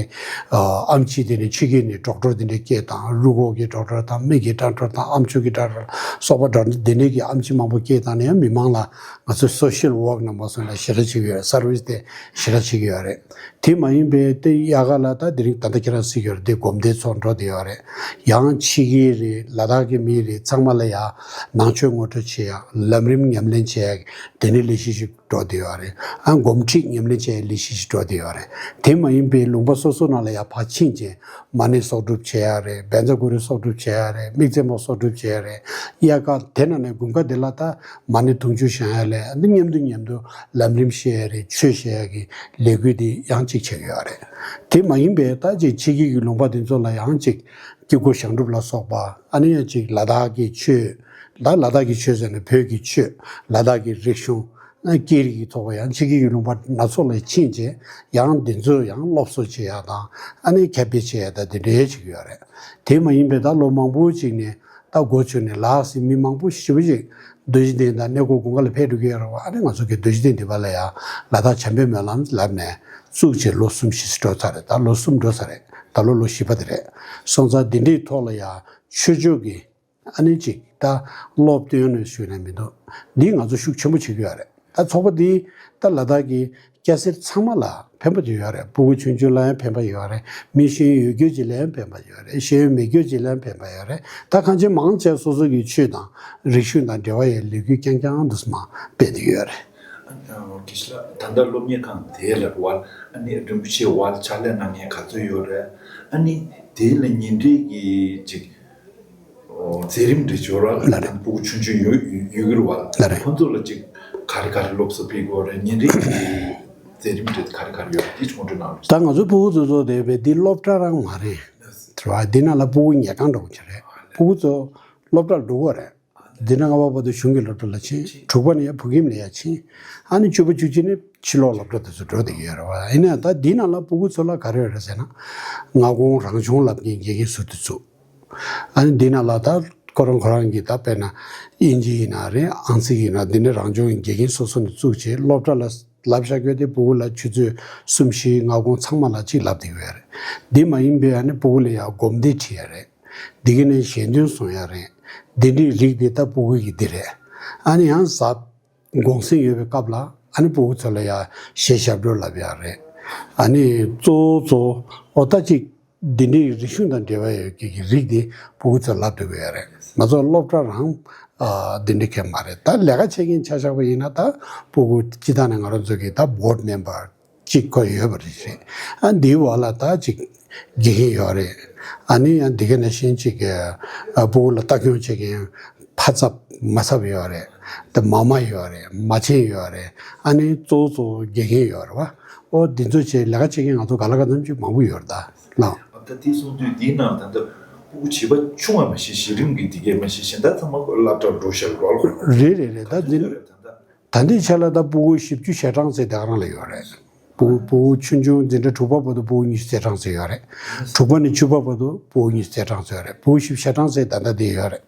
ཨམ་ཆི་དེ་ནས་ཕྱི་རྒྱལ་ནས་ཌོག་ཊར་དེ་འདྲས་སྐད་བཏང་། རུས་ཁོག་གི་ཌོག་ཊར་དང་། མིག་གི་ཌོག་ཊར་དང་། ཨམ་ཅོག་གི་ཌོག་ཊར། སོགས་པ་ཌོག་ཊར་དེ་འདྲས་ཀྱི་ཨམ་ཆི་མང་པོ་སྐད་བཏང་ནས་ཡང་མི་མང་ལ་ང་ཚོ་སོ་ཤལ་ཝོག་ནང་མ་སོང་ན་ཞེ་དྲག་བྱེད་ཀྱི་ཡོད་རེད། སར་ཝི་སི་དེ་ཞེ་དྲག་བྱེད་ཀྱི་ཡོད་རེད། དེ་མ་ཡིན་པའི་དེ་དབྱར་ཁ་ལ་ད་དེ་རིང་ད་ལྟ་ཁྱེད་རང་གཟིགས་ཡོད་རེད། དེ་སྒོམ་སྡེ་ཚོགས་འགྲོ་བསྡད་ཡོད་རེད། ཡང་ཕྱི་རྒྱལ་རེད། ལ་དྭགས་ཀྱི་མི་རེད། ཚང་མ་ལ་ཡང་ནང་ཆོས་ངོ་སྤྲོད་བྱེད་ཡ། ལམ་རིམ་ཉམས་ལེན་བྱེད་ཡ་དེ་འདྲའི་ལས་གཞི་ཞིག་འགྲོ་བསྡད་ཡོད་རེད། ཨ། སྒོམ་ཁྲིད་ཉམས་ལེན་བྱེད་ཡ་ལས་གཞི་ཞིག་འགྲོ་བསྡད་ཡོད་རེད། དེ་མ་ཡིན་པའི་ལུང་པ་སོ་སོ་ནང་ལ་ཡང་ཕར་ཕྱིན་བྱས་མ་ཎི་གསོག་སྒྲུབ་བྱེད་ཡ་རེད། བཛྲ་གུ་རུ་གསོག་སྒྲུབ་བྱེད་ཡ་རེད། དམིགས་བརྩེ་མ་གསོག་སྒྲུབ་བྱེད་ཡ་རེད། དབྱར་ཁ་དེ་ནང་ནས་དགུན་ཁ་དེ་ལ་ད་མ་ཎི་དུང་ཕྱུར་བཞེངས་ཡ་ལས། འདི་མཉམ་དུ་མཉམ་དུ་ལམ་རིམ་བཤད་ཡ་རེད། ཆོས་བཤད་ཡ་གི་ལས་འགུལ་འདི་ཡང་གཅིག་བྱེད་ཀྱི་ཡོད་རེད། དེ་མ་ཡིན་པའི་ད་ཅིག་ཕྱི་རྒྱལ་གྱི་ལུང་པ་དེ་ཚོ་ལ་ཡང་ཅིག་དཀྱིལ་འཁོར་བཞེངས་སྒྲུབ་ལ་སོགས་པ། ཨ་ནི་ཡང་ཅིག་ལ་དྭགས་ཀྱི་ཆོས། ད་ལ་དྭགས་ཀྱི་ཆོས་ཟེར་ནས་བོད་ཀྱི་ཆོས། ལ་དྭགས་ཀྱི་རིག་གཞུང་། ཨ། སྐད་རིགས་ཀྱི་ཐོག་ཡང་ཕྱི་རྒྱལ་གྱི་ལུང་པ་སྣ་ཚོགས་ལ་ཕྱིན་བྱས་ཡང་འདི་ཚོ་ཡང་སློབ་གསོ་བྱེད་ཡ་དང་། ཨ་ནི་ཁྱབ་སྤེལ་བྱེད་ཡ་དང་། དེ་འདྲའི་བྱེད་ཀྱི་ཡོད་རེད། དེ་མ་ཡིན་པའི་ད་ལོ་མང་པོ་ཅིག་ནས་ད་འགོ་བཙུགས་ནས་ལ་དྭགས་སི་མི་མང་པོ་ཞེ་པོ་ཅིག་རྡོ་རྗེ་གདན་དང་གནས་སྐོར་དགུན་ཁ་ལ་ཕེབས་འགྲོ་གི་ཡོད་རེད་བ། ཨ་ནི་ང་ཚོ་གི་རྡོ་རྗེ་གདན་འདི་པ་ལ་ཡང་ལ་དྭགས་བྱམས་པའི་སྨོན་ལམ་ལབ་ནས་བཙུགས་བྱས་ལོ་གསུམ་བཞི་འགྲོ་ཚར་རེད། ད་ལོ་གསུམ་འགྲོ་ཚར་རེད། ད་ལོ་ལོ་བཞི་པ་དེ་རེད། སོང་ཙང་འདི་འདྲའི་ཐོག་ལ་ཡང་ཆོས་ཕྱོགས་ཀྱི་ཨ་ནི་ཅིག་ད་སློབ་སྟོན་ནས་ཞུས་ན་མི་འདུག་འདི་ང་ཚོ་ཤུགས་ཆེན་པོ་བྱེད་ཀྱི་ཡོད་རེད། ད་ཚོགས་པ་འདི་ད་ལ་དྭགས་ཀྱི་སྐྱ་སེར་ཚང་མ་ལ་ཕན་པ་ཅིག་ཡོད་རེད། ཕྲུ་གུ་ཆུང་ཆུང་ལ་ཡང་ཕན་པ་ཡོད་རེད། མི་ཤེས་ཡོན་ཡོད་རྒྱུ་ཅིག་ལ་ཡང་ཕན་པ་ཡོད་རེད། ཤེས་ཡོན་མེད་རྒྱུ་ཅིག་ལ་ཡང་ཕན་པ་ཡོད་རེད། ད་གང་ཅི་མང་ཆེ་སོ་སོ་གི་ཆོས་དང་རིག་གཞུང་དང་འབྲེལ་བ་ཡོད་ལས་འགུལ་རྐྱང་རྐྱང་འདུག་སེ་མ་སྤེལ་བསྡད་ཡོད་རེད། ཨ། དགེ་བཤེས་ལགས། ད་ལྟ་སློབ་གཉེར་ཁང་དེ་ལ་བ་ཨ་ནི་རིན་པོ་ཆེ་བ་ཕྱག་ལས་གནང་མཁན་ག་ཚོད་ཡོད་རེད། ཨ་ནི་དེ་ལ་ཉིན་རེ་གི་ཅིག་ཨོ། མཛད་རིམ་འདྲ་ཅིག་ཡོད་རེད་བ། ལགས་རེད། ཕྲུ་གུ་ཆུང་ཆུང་ཡོད་ཡོད་ཀྱི་རེད་བ། ལགས་རེད། ཁོང་ཚོ་ལ་ཅིག་ག་རེ་ག་རེ་སློབ་གསོ་སྤེལ་དགོས་རེད། ཉིན་རེ་གི་མཛད་རིམ་འདྲ་ག་རེ་ག་རེ་ཡོད་རེད། དེ་ཚོ་ངོ་སྤྲོད་གནང་རོགས། ད་ང་ཚོའི་ཕྲུ་གུ་ཚོ་ཚོ་དེ་བས་འདི་སློབ་གྲྭ་རང་མ་རེད། རེད་བ། འདི་ནང་ལ་ཕྲུ་གུ་ཉལ་ཁང་འདྲ་པོ་ཅིག་རེད། ཕྲུ་གུ་ཚོ་སློབ་གྲྭར་འགྲོ་དགོས་རེད། འདི་ནས་ལྔ་པ་བར་དུ་གཞུང་གི་སློབ་གྲྭ་ལ་ཕྱིན། དྲུག་པ་ནས་ཡང་བོད་ཁྱིམ་ལ་ཡར་ཕྱིན། ཨ་ནི་བཅུ་པ་བཅུ་གཅིག་ནས་ཕྱི་ལོགས་སློབ་གྲྭ་དེ་ཚོ་འགྲོ་བསྡད་ཀྱི་ཡོད་རེད་བ། ཡིན་ནའང་ད་འདི་ནང་ལ་ཕྲུ་གུ་ཚོ་ལ་ག་རེ་ཡོད་རེད་ཟེར་ན། མངའ་ཁོངས་རང་སྦྱོང་ལབ་མཁན་དགེ་རྒན་ཟུར་དུ་བཙུགས། ཨ་ནི་འདི་ནང་ལ་ད་ཁོ་རང་ཁོ་རང་གི་ད་དཔེར་ན་དབྱིན་ཇི་ཡིན་ན་རེད། ཨང་རྩིས་ཡིན་ན། འདི་ནས་རང་སྦྱོང་གི་དགེ་རྒན་སོ་སོ་ནས་བཙུགས་བྱས་སློབ་གྲྭ་ལ་བསླབ་བྱ་དགོས་ཏེ། ཕྲུ་གུ་ལ་ཆུ་ཚོད་གསུམ་བཞི་མངའ་ཁོངས་ཚང་མ་ལ་གཅིག་བསླབ་བསྡད་ཀྱི་ཡོད་རེད། འདི་མ་ཡིན་པའི་ཨ་ནི་ཕྲུ་གུ་ལ་ཡང་སྒོམ་སྡེ་ཁྲིད་ཡ་རེད། འདི་ག་ནས་ཞལ་འདོན་གསུང་ཡ་རེད། འདི་འདྲའི་རིགས་འདི་ད་ཕྲུ་གུ་གི་འདི་རེད། ཨ་ནི་ཡང་གཟའ་གུང་སེང་ཡོད་པའི་སྐབས་ལ་ཨ་ནི་ཕྲུ་གུ་ཚོ་ལ་ཡང་གཞས་ཞབས་བྲོ་ལབ་ཡ་རེད། ཨ་ནི་གཙོ་བོ་གཙོ་བོ་ཨོ་ད་ཅིག་འདི་འདྲའི་རིག་གཞུང་དང་འབྲེལ་བ་ཡོད་ཀྱི་རིགས་འདི་ཕྲུ་གུ་ཚོ་ལབ་ཐུབ་ཀྱི་ཡོད་རེད། ང་ཚོ་སློབ་གྲྭ་རང་ཨ་འདི་འདྲའི་གང་མ་རེད། ད་ལས་ཀ་བྱེད་མཁན་ཆ་བཞག་པ་ཡིན་ན་ད་ཕྲུ་གུ་སྤྱིར་བཏང་ནས་ང་རང་ཚོ་གི་ད་བྷོར་ཌི་མེམ་བར་གཅིག་ཁོ་ཡོད་པ་རེད། ཨ་འདིའི་འོག་ལ་ད་ཅིག་དགེ་རྒན་ཡོད་རེད། ཨ་ནི་ཡང་འདི་ག་ནང་བཞིན་ཅིག་ཨ་ཕྲུ་གུ་ལ་ལྟ་སྐྱོང་བྱེད་མཁན་ཕ་ཚབ་མ་ཚབ་ཡོད་རེད། ད་མ་མ་ཡོད་རེད། མ་བྱན་ཡོད་རེད། ཨ་ནི་གཙོ་བོ་གཙོ་བོ་དགེ་རྒན་ཡོད་རེད་བ། ཨོ་འདི་ཚོ་བྱས་ལས་ཀ་བྱེད་མཁན་ང་ཚོ་ག་ལ་ག་ཙམ་ཅིག་མང་པོ་ཡོད་རེད་ད་ལགས། ད་དེ་གསུང་དུས་འདིའི་ནང་ད་ལྟ་ཕྲུ་གུ་བྱིས་པ་ཆུང་བ་མ་གཞི་གཞི་རིམ་གྱི་འདི་གས་མ་གཞི་གཞན་དག་ཚང་མ་སློབ་གྲྭར་འགྲོ་ཤར་རོལ་རེད། རེད་རེད་རེད། ད་འདི་ད་ལྟའི་ཆ་ལ་ད་ཕྲུ་གུ་བཞི་བཅུ་ཞེ་གྲངས་ཙམ་དེ་ག་རང་ལ་ཡོད་རེད། ཕྲུ་གུ་ཕྲུ་གུ་ཆུང་ཆུང་འཛིན་གྲྭ་དྲུག་པ་བར་དུ་ཕྲུ་གུ་ཉི་ཤུ་རྩ་གྲངས་ཙམ་ཡོད་རེད། དྲུག་པ་ནས་བཅུ་པ་བར་དུ་ཕྲུ་གུ་ཉི་ཤུ་རྩ་གྲངས་ཙམ་ཡོད་རེད། ཕྲུ་གུ་བཞི་བཅུ་ཞེ་གྲངས་ཙམ་ད་ལྟ་དེ་ཡོད་རེད།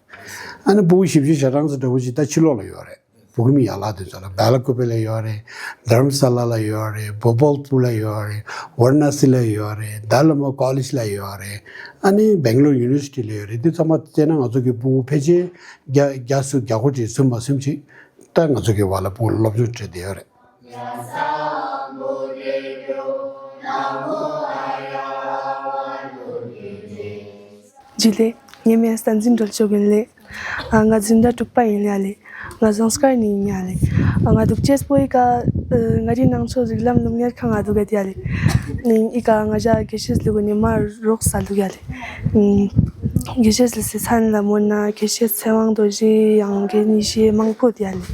ཨ་ནི་ཕྲུ་གུ་བཞི་བཅུ་ཞེ་གྲངས་ཙམ་འདྲ་བོ་ཞིག་ད་ཕྱི་ལོགས་ལ་ཡོད་རེད། བོད་ཁྱིམ་ཡན་ལག་དེ་ཚོ་ལ་བེ་ལ་ཀུ་པེ་ལ་ཡོད་རེད། དྷ་རམ་ས་ལ་ལ་ཡོད་རེད། བོ་པལ་པུར་ལ་ཡོད་རེད། ཝ་ར་ཎ་སི་ལ་ཡོད་རེད། དཱ་ལའི་ལ་མ་ཀོ་ལེཇ་ལ་ཡོད་རེད། ཨ་ནི་སྦེང་ལོར་ཡུ་ནི་ཝར་སི་ཊི་ལ་ཡོད་རེད། འདི་ཚང་མ་བཙལ་ན་ང་ཚོ་གི་ཕྲུ་གུ་ཕལ་ཆེར་བརྒྱ་བརྒྱ་ཟུར་བརྒྱ་གོ་ཅིག་ཟིན་པ་ཟིན་ཅིག་ད་ང་ཚོ་གི་བར་ལ་ཕྲུ་གུ་སློབ་སྦྱོང་སྤྲད་བསྡད་ཡོད་རེད། ཇུ་ལེ། ངའི་མིང་བསྟན་འཛིན་སྒྲོལ་ཆོས་ཀུན་ལེ། ཨ། ང་འཛིན་གྲྭ་དྲུག་པ་ཡིན་ཡ་ལེ། ང་ཟངས་དཀར་ནས་ཡིན་ཡ་ལེ། ཨ། ང་འདུག་ཅེས་པོ་ཡི་ཀ་ཨ། མངའ་རིས་ནང་ཆོས་རིགས་ལམ་སློབ་གཉེར་ཁང་ང་འདུག་ག་དེ་ཡ་ལེ། ཨ། ཡི་ཀ་ང་ཞ་དགེ་བཤེས་ལུ་གུ་ནས་མ་རོགས་ས་འདུག་ཡ་ལེ། ཨ། དགེ་བཤེས་ལུ་སི་ཚན་ལ་མོ་ན་དགེ་བཤེས་ཚེ་དབང་རྡོ་རྗེ་ཡང་དགེ་ཉི་ཤེས་མང་པོ་དེ་ཡ་ལེ།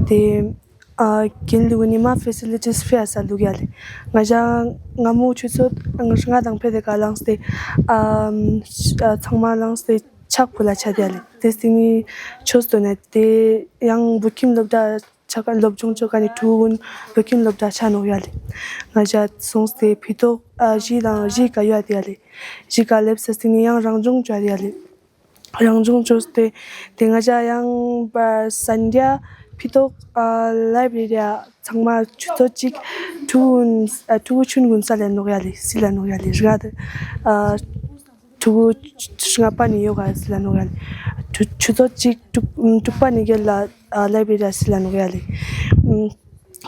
དེ། ཨ། རྒན་ལུ་གུ་ནི་མ་ཕེ་སི་ལི་ཊིས་ཕེ་ཡ་ས་ལུག་ཡ་ལེ། ང་ཞ་སྔ་མོ་ཆུ་ཚོད་ལྔ་དང་ཕེ་དེ་ཀ་ལངས་ཏེ། ཨ། ཚང་མ་ལངས་ཏེ་ཕྱག་ཕུལ་ལ་ཆ་དེ་ཡ་ལེ། དེ་སྟིང་ནི་ཆོས་སྟོན་ནས་དེ་ཡང་བོད་ཁྱིམ་སློབ་གྲྭ་ཆ་ཀ་སློབ་སྦྱོང་ཆོ་ཀ་ནི་ཕྲུ་གུན་བོད་ཁྱིམ་སློབ་གྲྭ་ཆ་ནོག་ཡ་ལེ། ང་ཞ་སོང་སྟེ་ཕི་ཏོག་ཨ་བཞི་དང་བཞི་ཀ་ཡོད་དེ་ཡ་ལེ། བཞི་ཀ་ལེབ་ས་སྟིང་ནི་ཡང་རང་སྦྱོང་ཆོ་དེ་ཡ་ལེ། རང་སྦྱོང་བྱས་ཏེ། དེ་ང་ཅག་ཡང་པ་སན་ཌེ་ ཕི་ཏོག་ཨ་ལའི་བྷི་རི་རི་ཡ་ཚང་མ་ཆུ་ཚོད་གཅིག་ཕྲུ་གུ་ཨ་ཕྲུ་གུ་ཆུང་ཀུན་ས་ལ་ནོག་ཡ་ལེ་སི་ལ་ནོག་ཡ་ལེ་རི་ག་དེ་ཨ་ཕྲུ་གུ་ཆུ་ལྔ་པ་ནི་ཡོ་ག་སི་ལ་ནོག་ཡ་ལེ་ཆུ་ཆུ་ཚོད་གཅིག་དྲུག་དྲུག་པ་ནི་གེ་ལ་ཨ་ལའི་བྷི་རི་རི་ཡ་སི་ལ་ནོག་ཡ་ལེ།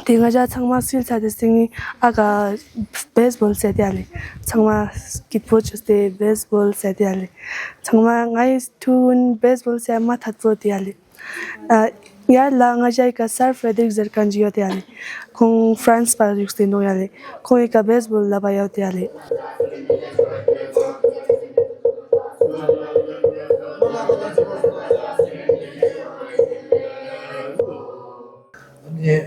དེ་ང་ཅག་ཚང་མ་སིལ་ཚ་དེ་སྟེང་ནི་ཨ་ག་བེས་བོལ་ཟེར་དེ་ཡ་ལེ། ཚང་མ་སྐྱིད་པོ་བྱོས་ཏེ་བེས་བོལ་ཟེར་དེ་ཡ་ལེ། ཚང་མ་ངའི་ཐུན་བེས་བོལ་ཟེར་མ་ཐད་པོ་དེ་ཡ་ལེ། ཨ་ཡར་ལ་ང་ཅག་གི་སར་ཧྥེ་ཌེ་རིག་ཟེར་མཁན་ཅིག་ཡོད་དེ་ཡ་ལེ། ཁོང་ཧྥ་རན་སི་པ་རིག་སྟེ་འདུག་ཡ་ལེ། ཁོང་ཡི་ག་བེས་བོལ་ལབ་པ་ཡོད་དེ་ཡ་ལེ། ཨ་ནི་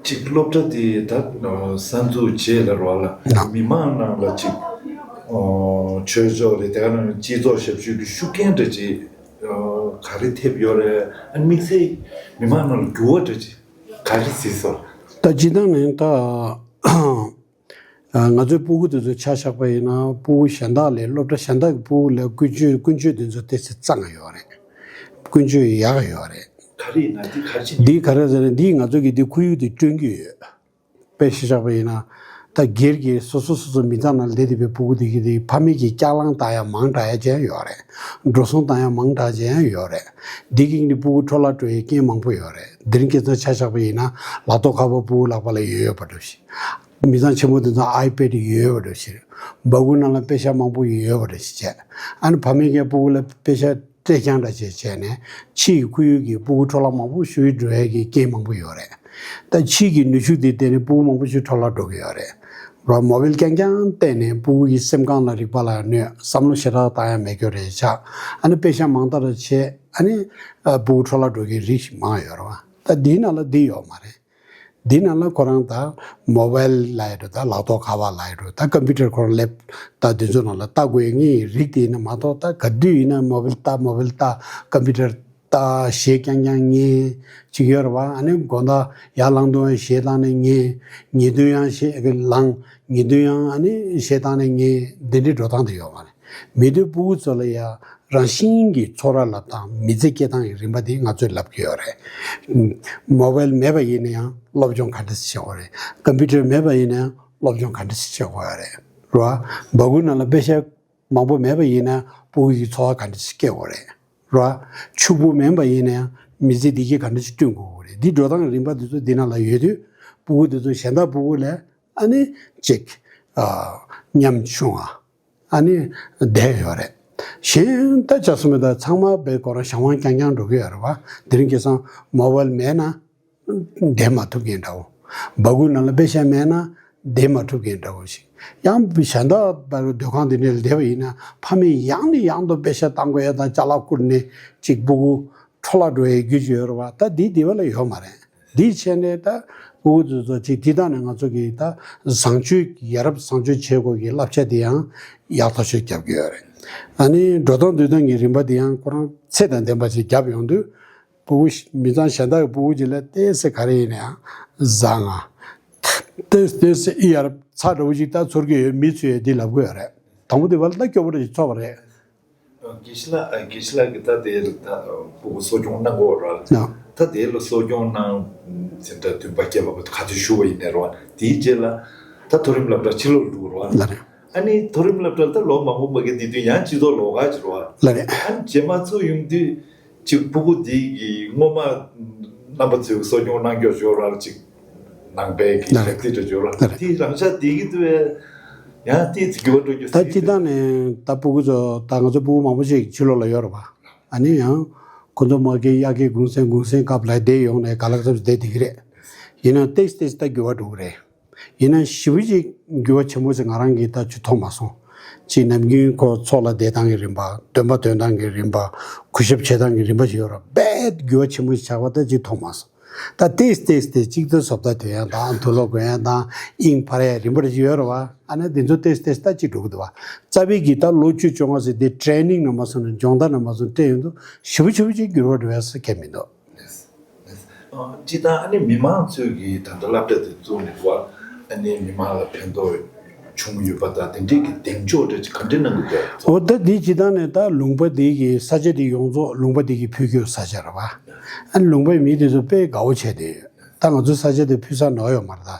ཅིག་སློབ་གྲྭ་དེ་ད་གསར་འཛུགས་བྱས་ལ་རོགས་ལ་མི་མང་ནང་ལ་ཅིག་ཆོས་ཕྱོགས་རེད་དེ་ག་ནང་སྤྱི་ཚོགས་ཞབས་ཞུ་གི་ཤུགས་རྐྱེན་འདྲ་ཅིག་ག་རེ་ཐེབས་ཡོད་རེད། ཨ་ནི་དམིགས་བསལ་མི་མང་ནང་ལ་འགྱུར་བ་འདྲ་ཅིག་ག་རེ་གཟིགས་སོང་། ད་སྤྱིར་བཏང་ནས་ད། ང་ཚོའི་སྤུ་གུ་དེ་ཚོ་ཆ་བཞག་པ་ཡིན་ན་སྤུ་གུ་གཞན་དག་ལས་སློབ་གྲྭ་གཞན་དག་གི་སྤུ་གུ་ལས་ཀུན་སྤྱོད་ཀུན་སྤྱོད་དེ་ཚོ་ཏོག་ཙམ་གཙང་ཡོད་རེད། ཀུན་སྤྱོད་ཡག་ཡོད་རེད། ག་རེ་ཡིན་ན་འདི་ག་རེ་བྱེད་འདི་ག་རེ་ཟེར་ན་འདིས་ང་ཚོ་གི་འདི་ཁོར་ཡུག་དེ་བསྐྲུན་གྱི་ཡོད། དཔེ་ཆ་བཞག་པ་ཡིན་ན་ད་སྒེར་གྱི་སོ་སོ་སོ་སོ་མི་ཚང་ནང་སླེབས་བསྡད་པའི་སྤུ་གུ་དེ་གི་དེ་ཕ་མེས་ཀྱི་སྐྱག་ལང་བཏང་ཡ་མང་དྲགས་ཡ་ཅན་ཡོད་རེད། འགྲོ་སོང་བཏང་ཡ་མང་དྲགས་ཅན་ཡོད་རེད། འདི་གི་ནི་སྤུ་གུ་འཕྲོ་བརླག་འགྲོ་ཡའི་རྐྱེན་མང་པོ་ཡོད་རེད། དེ་རིང་ཁ་སང་ཆ་བཞག་པ་ཡིན་ན་ལག་ཐོག་ཁ་པར་སྤུ་གུ་ལག་པ་ལ་ཡོད་ཡོད་པ་འདྲ་ཞིག་མི་ཚང་ཆེན་མོ་དེ་ཚོ་ཨའི་པེ་ཌི་ཡོད་པ་འདྲ་ཞིག་སྦ་ཁུག་ནང་ལ་པེ་ཤག་མང་པོ་ཡོད་པ་འདྲ་ཞིག་བྱས། ཨ་ནི་ཕ་མེས་ཀྱིས་སྤུ་གུ་ལ་པེ་ཤག་སྤྲད་རྐྱང་འདྲ་བྱས་བྱས་ནས་ཕྱི་ཡི་ཁོར་ཡུག་གི་སྤུ་གུ་འཕྲོ་བརླག་མང་པོ་ཞིག་འགྲོ་ཡ་གི་རྐྱེན་མང་པོ་ཡོད་རེད། ད་ཕྱི་གི་ནུས་ཤུགས་དེ་བརྟེན་ནས་སྤུ་གུ་མང་པོ་ཞིག་འཕྲོ་བརླག་འགྲོ་གི་ཡོད་རེད། རོ་མོ་བེལ་རྐྱང་རྐྱང་བལྟས་ནས་སྤུ་གུ་ཡི་སེམས་ཁམས་ལ་རིག་པ་ལ་གནོད། བསམ་བློ་ཞེ་དྲག་བཏང་ཡ་མེད་རྒྱུ་རེད་ཤག་ཨ་ནི་པེ་ཤག་མང་དྲགས་བྱས་ཨ་ནི་སྤུ་གུ་འཕྲོ་བརླག་འགྲོ་གི་རིགས་ཤིག་མང་ཡོད་རེད་བ། ད་འདིའི་ནང་ལ་འདི་ཡོད་མ་རེད། འདི་ནང་ལ་ཁོ་རང་ད་མོ་བེལ་ལབ་ཡ་འགྲོ། ད་ལག་ཐོག་ཁ་པར་ལབ་ཡ་འགྲོ། ད་ཀམ་པུ་ཊར་ཁོ་རང་ལེབ་ད་འདི་ཚོ་ནང་ལ་ལྟ་དགོས་ཡ་ངའི་རིགས་དེ་ཡིན་ན་མ་གཏོགས། ད་ག་དུས་ཡིན་ན་མོ་བེལ་ལྟ་མོ་བེལ་ལྟ་ཀམ་པུ་ཊར་ལྟ་གཞས་རྐྱང་རྐྱང་ཉན་ཅིག་ཡོད་རེད་བ། ཨ་ནི་དགོང་དག་ཡར་ལངས་དུས་ཡང་གཞས་བཏང་ནས་ཉན། ཉལ་དུས་ཡང་གཞས་ལངས། ཉལ་དུས་ཡང་ཨ་ནི་གཞས་བཏང་ནས་ཉན། འདི་འདྲའི་འགྲོ་སྟངས་དེ་ཡོད་མ་རེད། མེད་དུས་སྤུ་གུ་ཚོ་ལ་ཡ་རང་བཞིན་གྱིས་ཚོར་བ་ལབ་སྟངས་མི་ཚེ་སྐྱེལ་སྟངས་ཀྱི་རིམ་པ་དེ་ང་ཚོས་ལབ་ཀྱི་ཡོད་རེད། མོ་བེལ་མེད་པ་ཡིན་ན་ཡང་སློབ་སྦྱོང་ག་འདྲ་ཞིག་བྱེད་དགོས་རེད། ཀམ་པུ་ཊར་མེད་པ་ཡིན་ན་ཡང་སློབ་སྦྱོང་ག་འདྲ་ཞིག་བྱེད་དགོས་རེད། རེད་བ། སྦ་ཁུག་ནང་ལ་པེ་ཤག་མང་པོ་མེད་པ་ཡིན་ན་སྤུ་གུ་ཡི་འཚོ་བ་ག་འདྲ་ཞིག་སྐྱེལ་དགོས་རེད། རེད་བ། ཕྱུག་པོ་མིན་པ་ཡིན་ན་ཡང་མི་ཚེ་བདེ་སྐྱིད་ག་འདྲ་ཞིག་བསྐྲུན་དགོས་རེད། འདི་འགྲོ་སྟངས་རིམ་པ་འདི་ཚོ་འདི་ནང་ལ་ཡོད་དུས་སྤུ་གུ་འདི་ཚོ་གཞན་དག་སྤུ་གུ་ལས་ཨ་ནི་ཅིག་ཨ་ཉམ་ཆུང་བ་ཨ་ནི་བསྡད་ཡོད་རེད། གཞན་ད་ཆ་སོང་མེད་ད་ཚང་མ་བས་ཁོ་རང་ཞང་བང་རྐྱང་རྐྱང་འགྲོ་གི་ཡོད་རེད་བ། དེ་རིང་ཁ་སང་མོ་བེལ་མེད་ན་བསྡད་མ་ཐུབ་མཁན་འདྲ་བོ། སྦ་ཁུག་ནང་ལ་པེ་ཤག་མེད་ན་བསྡད་མ་ཐུབ་མཁན་འདྲ་བོ་ཞིག་ཡང་གཞན་དག་པར་སྡོད་ཁང་དེ་འདྲ་ལ་བསྡད་པ་ཡིན་ན་ཕ་མས་ཡང་ནས་ཡང་དུ་པེ་ཤག་བཏང་དགོས་ཡ་དང་ཅ་ལག་བསྐུར་ནས་ཅིག་སྤུ་གུ་འཕྲོ་བརླག་འགྲོ་ཡའི་རྒྱུ་ཅིག་ཡོད་རེད་བ། ད་འདི་འདི་བ་ལ་ཡོད་མ་རེད། འདི་བྱས་ནས་ད་སྤུ་གུ་ཚོ་ཚོ་ཅིག་འདི་དག་ནས་ང་ཚོ་གི་ད་བཟང་སྤྱོད་ཡ་རབས་བཟང་སྤྱོད་བྱེད་དགོས་ཀྱི་བསླབ་བྱ་འདི་ཡང་ཡག་ཐག་ཆོད་རྒྱབ་ཀྱི་ཡོད་རེད། ཨ་ནི་འགྲོ་སྟངས་འདུག་སྟངས་ཀྱི་རིམ་པ་འདི་ཡང་ཁོ་རང་ཚད་དང་ལྡན་པ་ཞིག་བརྒྱབ་ཡོང་དུས་སྤུ་གུ་མི་ཚང་གཞན་དག་གི་སྤུ་གུ་ཅིག་ལ་ཏོག་ཙམ་ག་རེ་ཡིན་ན་ཡང་བཟང་ང་ཏོག་ཙམ་ཡ་རབས་ཚ་འདྲ་བོ་ཅིག་ད་ཚོར་གྱི་ཡོད། མི་ཚོས་འདི་ལབ་ཀྱི་ཡོད་རེད། དང་པོ་དེ་བར་ལ་ད་སྐྱོ་པོ་འདྲ་ཞིག་ཚོར་བ་རེད། དགེ་བཤེས་ལགས། དགེ་བཤེས་ལགས་ཀྱིས་ད་དེ་ལ་ད་སྤུ་གུ་གསོ་སྐྱོང་གནང་གི་ཡོད་རེད། ད་དེ་ལ་གསོ་སྐྱོང་གནང་ཟིན་ད་བདུན་པ་བརྒྱད་པ་བར་དུ་ག་ཚོད་བཞུགས་པ་ཡིན་ནའི་རེད་བ། དེའི་རྗེས་ལ་ད་མཐོ་རིམ་སློབ་གྲྭ་ཕྱི་ལོགས་ལ་འགྲོ་གི་རེད་བ། ལགས་རེད། ཨ་ནི་མཐོ་རིམ་སློབ་གྲྭ་ལ་ད་ལོ་མང་པོ་མ་འགོར་དེ་དུས་ཡང་སྤྱི་ཚོགས་ལོགས་ཀ་ཅིག་རེད་བ། ལགས་རེད། ཨ་ནི་རྗེས་མ་ཚུར་ཡོང་དུས་ཅིག་སྤུ་གུ་དེ་གི་སྔོན་མ་རྣམ་པ་ཚོས་གསོ་སྐྱོང་གནང་སྐྱོར་ཞོར་ར་ཅིག་ནང་པའི་གི་ལགས་རེད། ཞབས་ཕྱི་འདྲ་ཅིག་ཡོད་ར། ལགས་རེད། དེའི་རང་ཤག་དེ་གི་དུས་ཡང་ཏོག་ཙམ་འགྱུར་བ་འགྲོ་རྒྱུ་ད་སྤྱིར་བཏང་ནས་ད་སྤུ་གུ་ཚོ་ད་ང་ཚོ་སྤུ་གུ་མང་པོ་ཞིག་ཕྱི་ལོགས་ལ་ཡོད་རེད་པ། ཨ་ནི་ཡང་ཁོ་ཚོ་མ་གི་དབྱར་ཁའི་གུང་སེང་གུང་སེང་སྐབས་ལ་བསྡད་ཡོང་ནས་ག་ལ་ཚབ་བསྡད་བསྡད་ཀྱི་རེད། ཡིན་ན་ཏོག་ཙམ་ཏོག་ཙམ་ད་འགྱུར་བ་འགྲོ་གི་རེད། ཡིན་ན་ཞེ་པོ་ཅིག་འགྱུར་བ་ཆེན་པོ་ཞིག་ང་རང་གིས་ད་ཅིག་མཐོང་མ་སོང་། ཅིག་ནམ་རྒྱུན་ཁོ་ཚོགས་ལ་བསྡད་སྟངས་ཀྱི་རིམ་པ། འདོན་པ་འདོན་སྟངས་ཀྱི་རིམ་པ། གུས་ཞབས་བྱེད་སྟངས་ཀྱི་རིམ་པ་ཞིག་ཡོད་རེད། རྦད་འགྱུར་བ་ཆེན་པོ་ཞིག་ཆགས་པ་ད་ཅིག་མཐོང་མ་སོང་། ད་ཏོག་ཙམ་ཏོག་ཙམ་ཏོག་ཙམ་ཅིག་ད་བཟོ་ལྟ་དོན་ཡ་དང་དུག་ལོག་གོན་ཡ་དང་དབྱིངས་འཕར་ཡ་རིམ་པ་རེ་ཞིག་ཡོད་རེད་བ། ཨ་ནི་འདི་ཚོ་ཏོག་ཙམ་ཏོག་ཙམ་ད་ཅིག་འགྲོ་གི་འདུག་བ། རྩ་བའི་གི་ད་ལོ་བཅུ་བཅོ་ལྔ་ཟེར་དེ་ཊེ་རེ་ནིང་ནང་མ་སོང་ན་སྦྱོང་བརྡར་ནང་མ་སོང་ན་སྤྲད་ཡོང་དུས་ཞེ་པོ་ཞེ་པོ་ཅིག་འགྱུར་བ་འགྲོ་ཡ་ས་ཁེལ་མི་འདུག་སྤྱིར་བཏང་ཨ་ནི་མི་མང་ཚོས་ཀྱིས་ད་ལྟ་སློབ་གྲྭ་དེ་བཙུགས་ནས་བ་ཨ་ནི་མི་མང་ལ་ཕན་ཐོགས་ བྱུང་ཡོད་པ་དང་དེ་འདྲས་ཀྱི་གདེང་འཇོག་འདྲ་ཅིག་ག་འདྲས་གནང་གི་འདུག་འོ་ད་འདི་སྤྱིར་བཏང་ནས་ད་ལུང་པ་འདི་གི་ས་ཆ་འདི་ཡོངས་རྫོགས་ལུང་པ་འདི་གི་ཕུལ་རྒྱུ་ས་ཆ་རེད་བ། ཨ་ནི་ལུང་པའི་མི་དེ་ཚོ་དཔེ་དགའ་བོ་བྱས་ཏེ་ཡོད། ད་ང་ཚོའི་ས་ཆ་དེ་ཕུལ་ས་ནོར་ཡོད་མ་རེད་ད།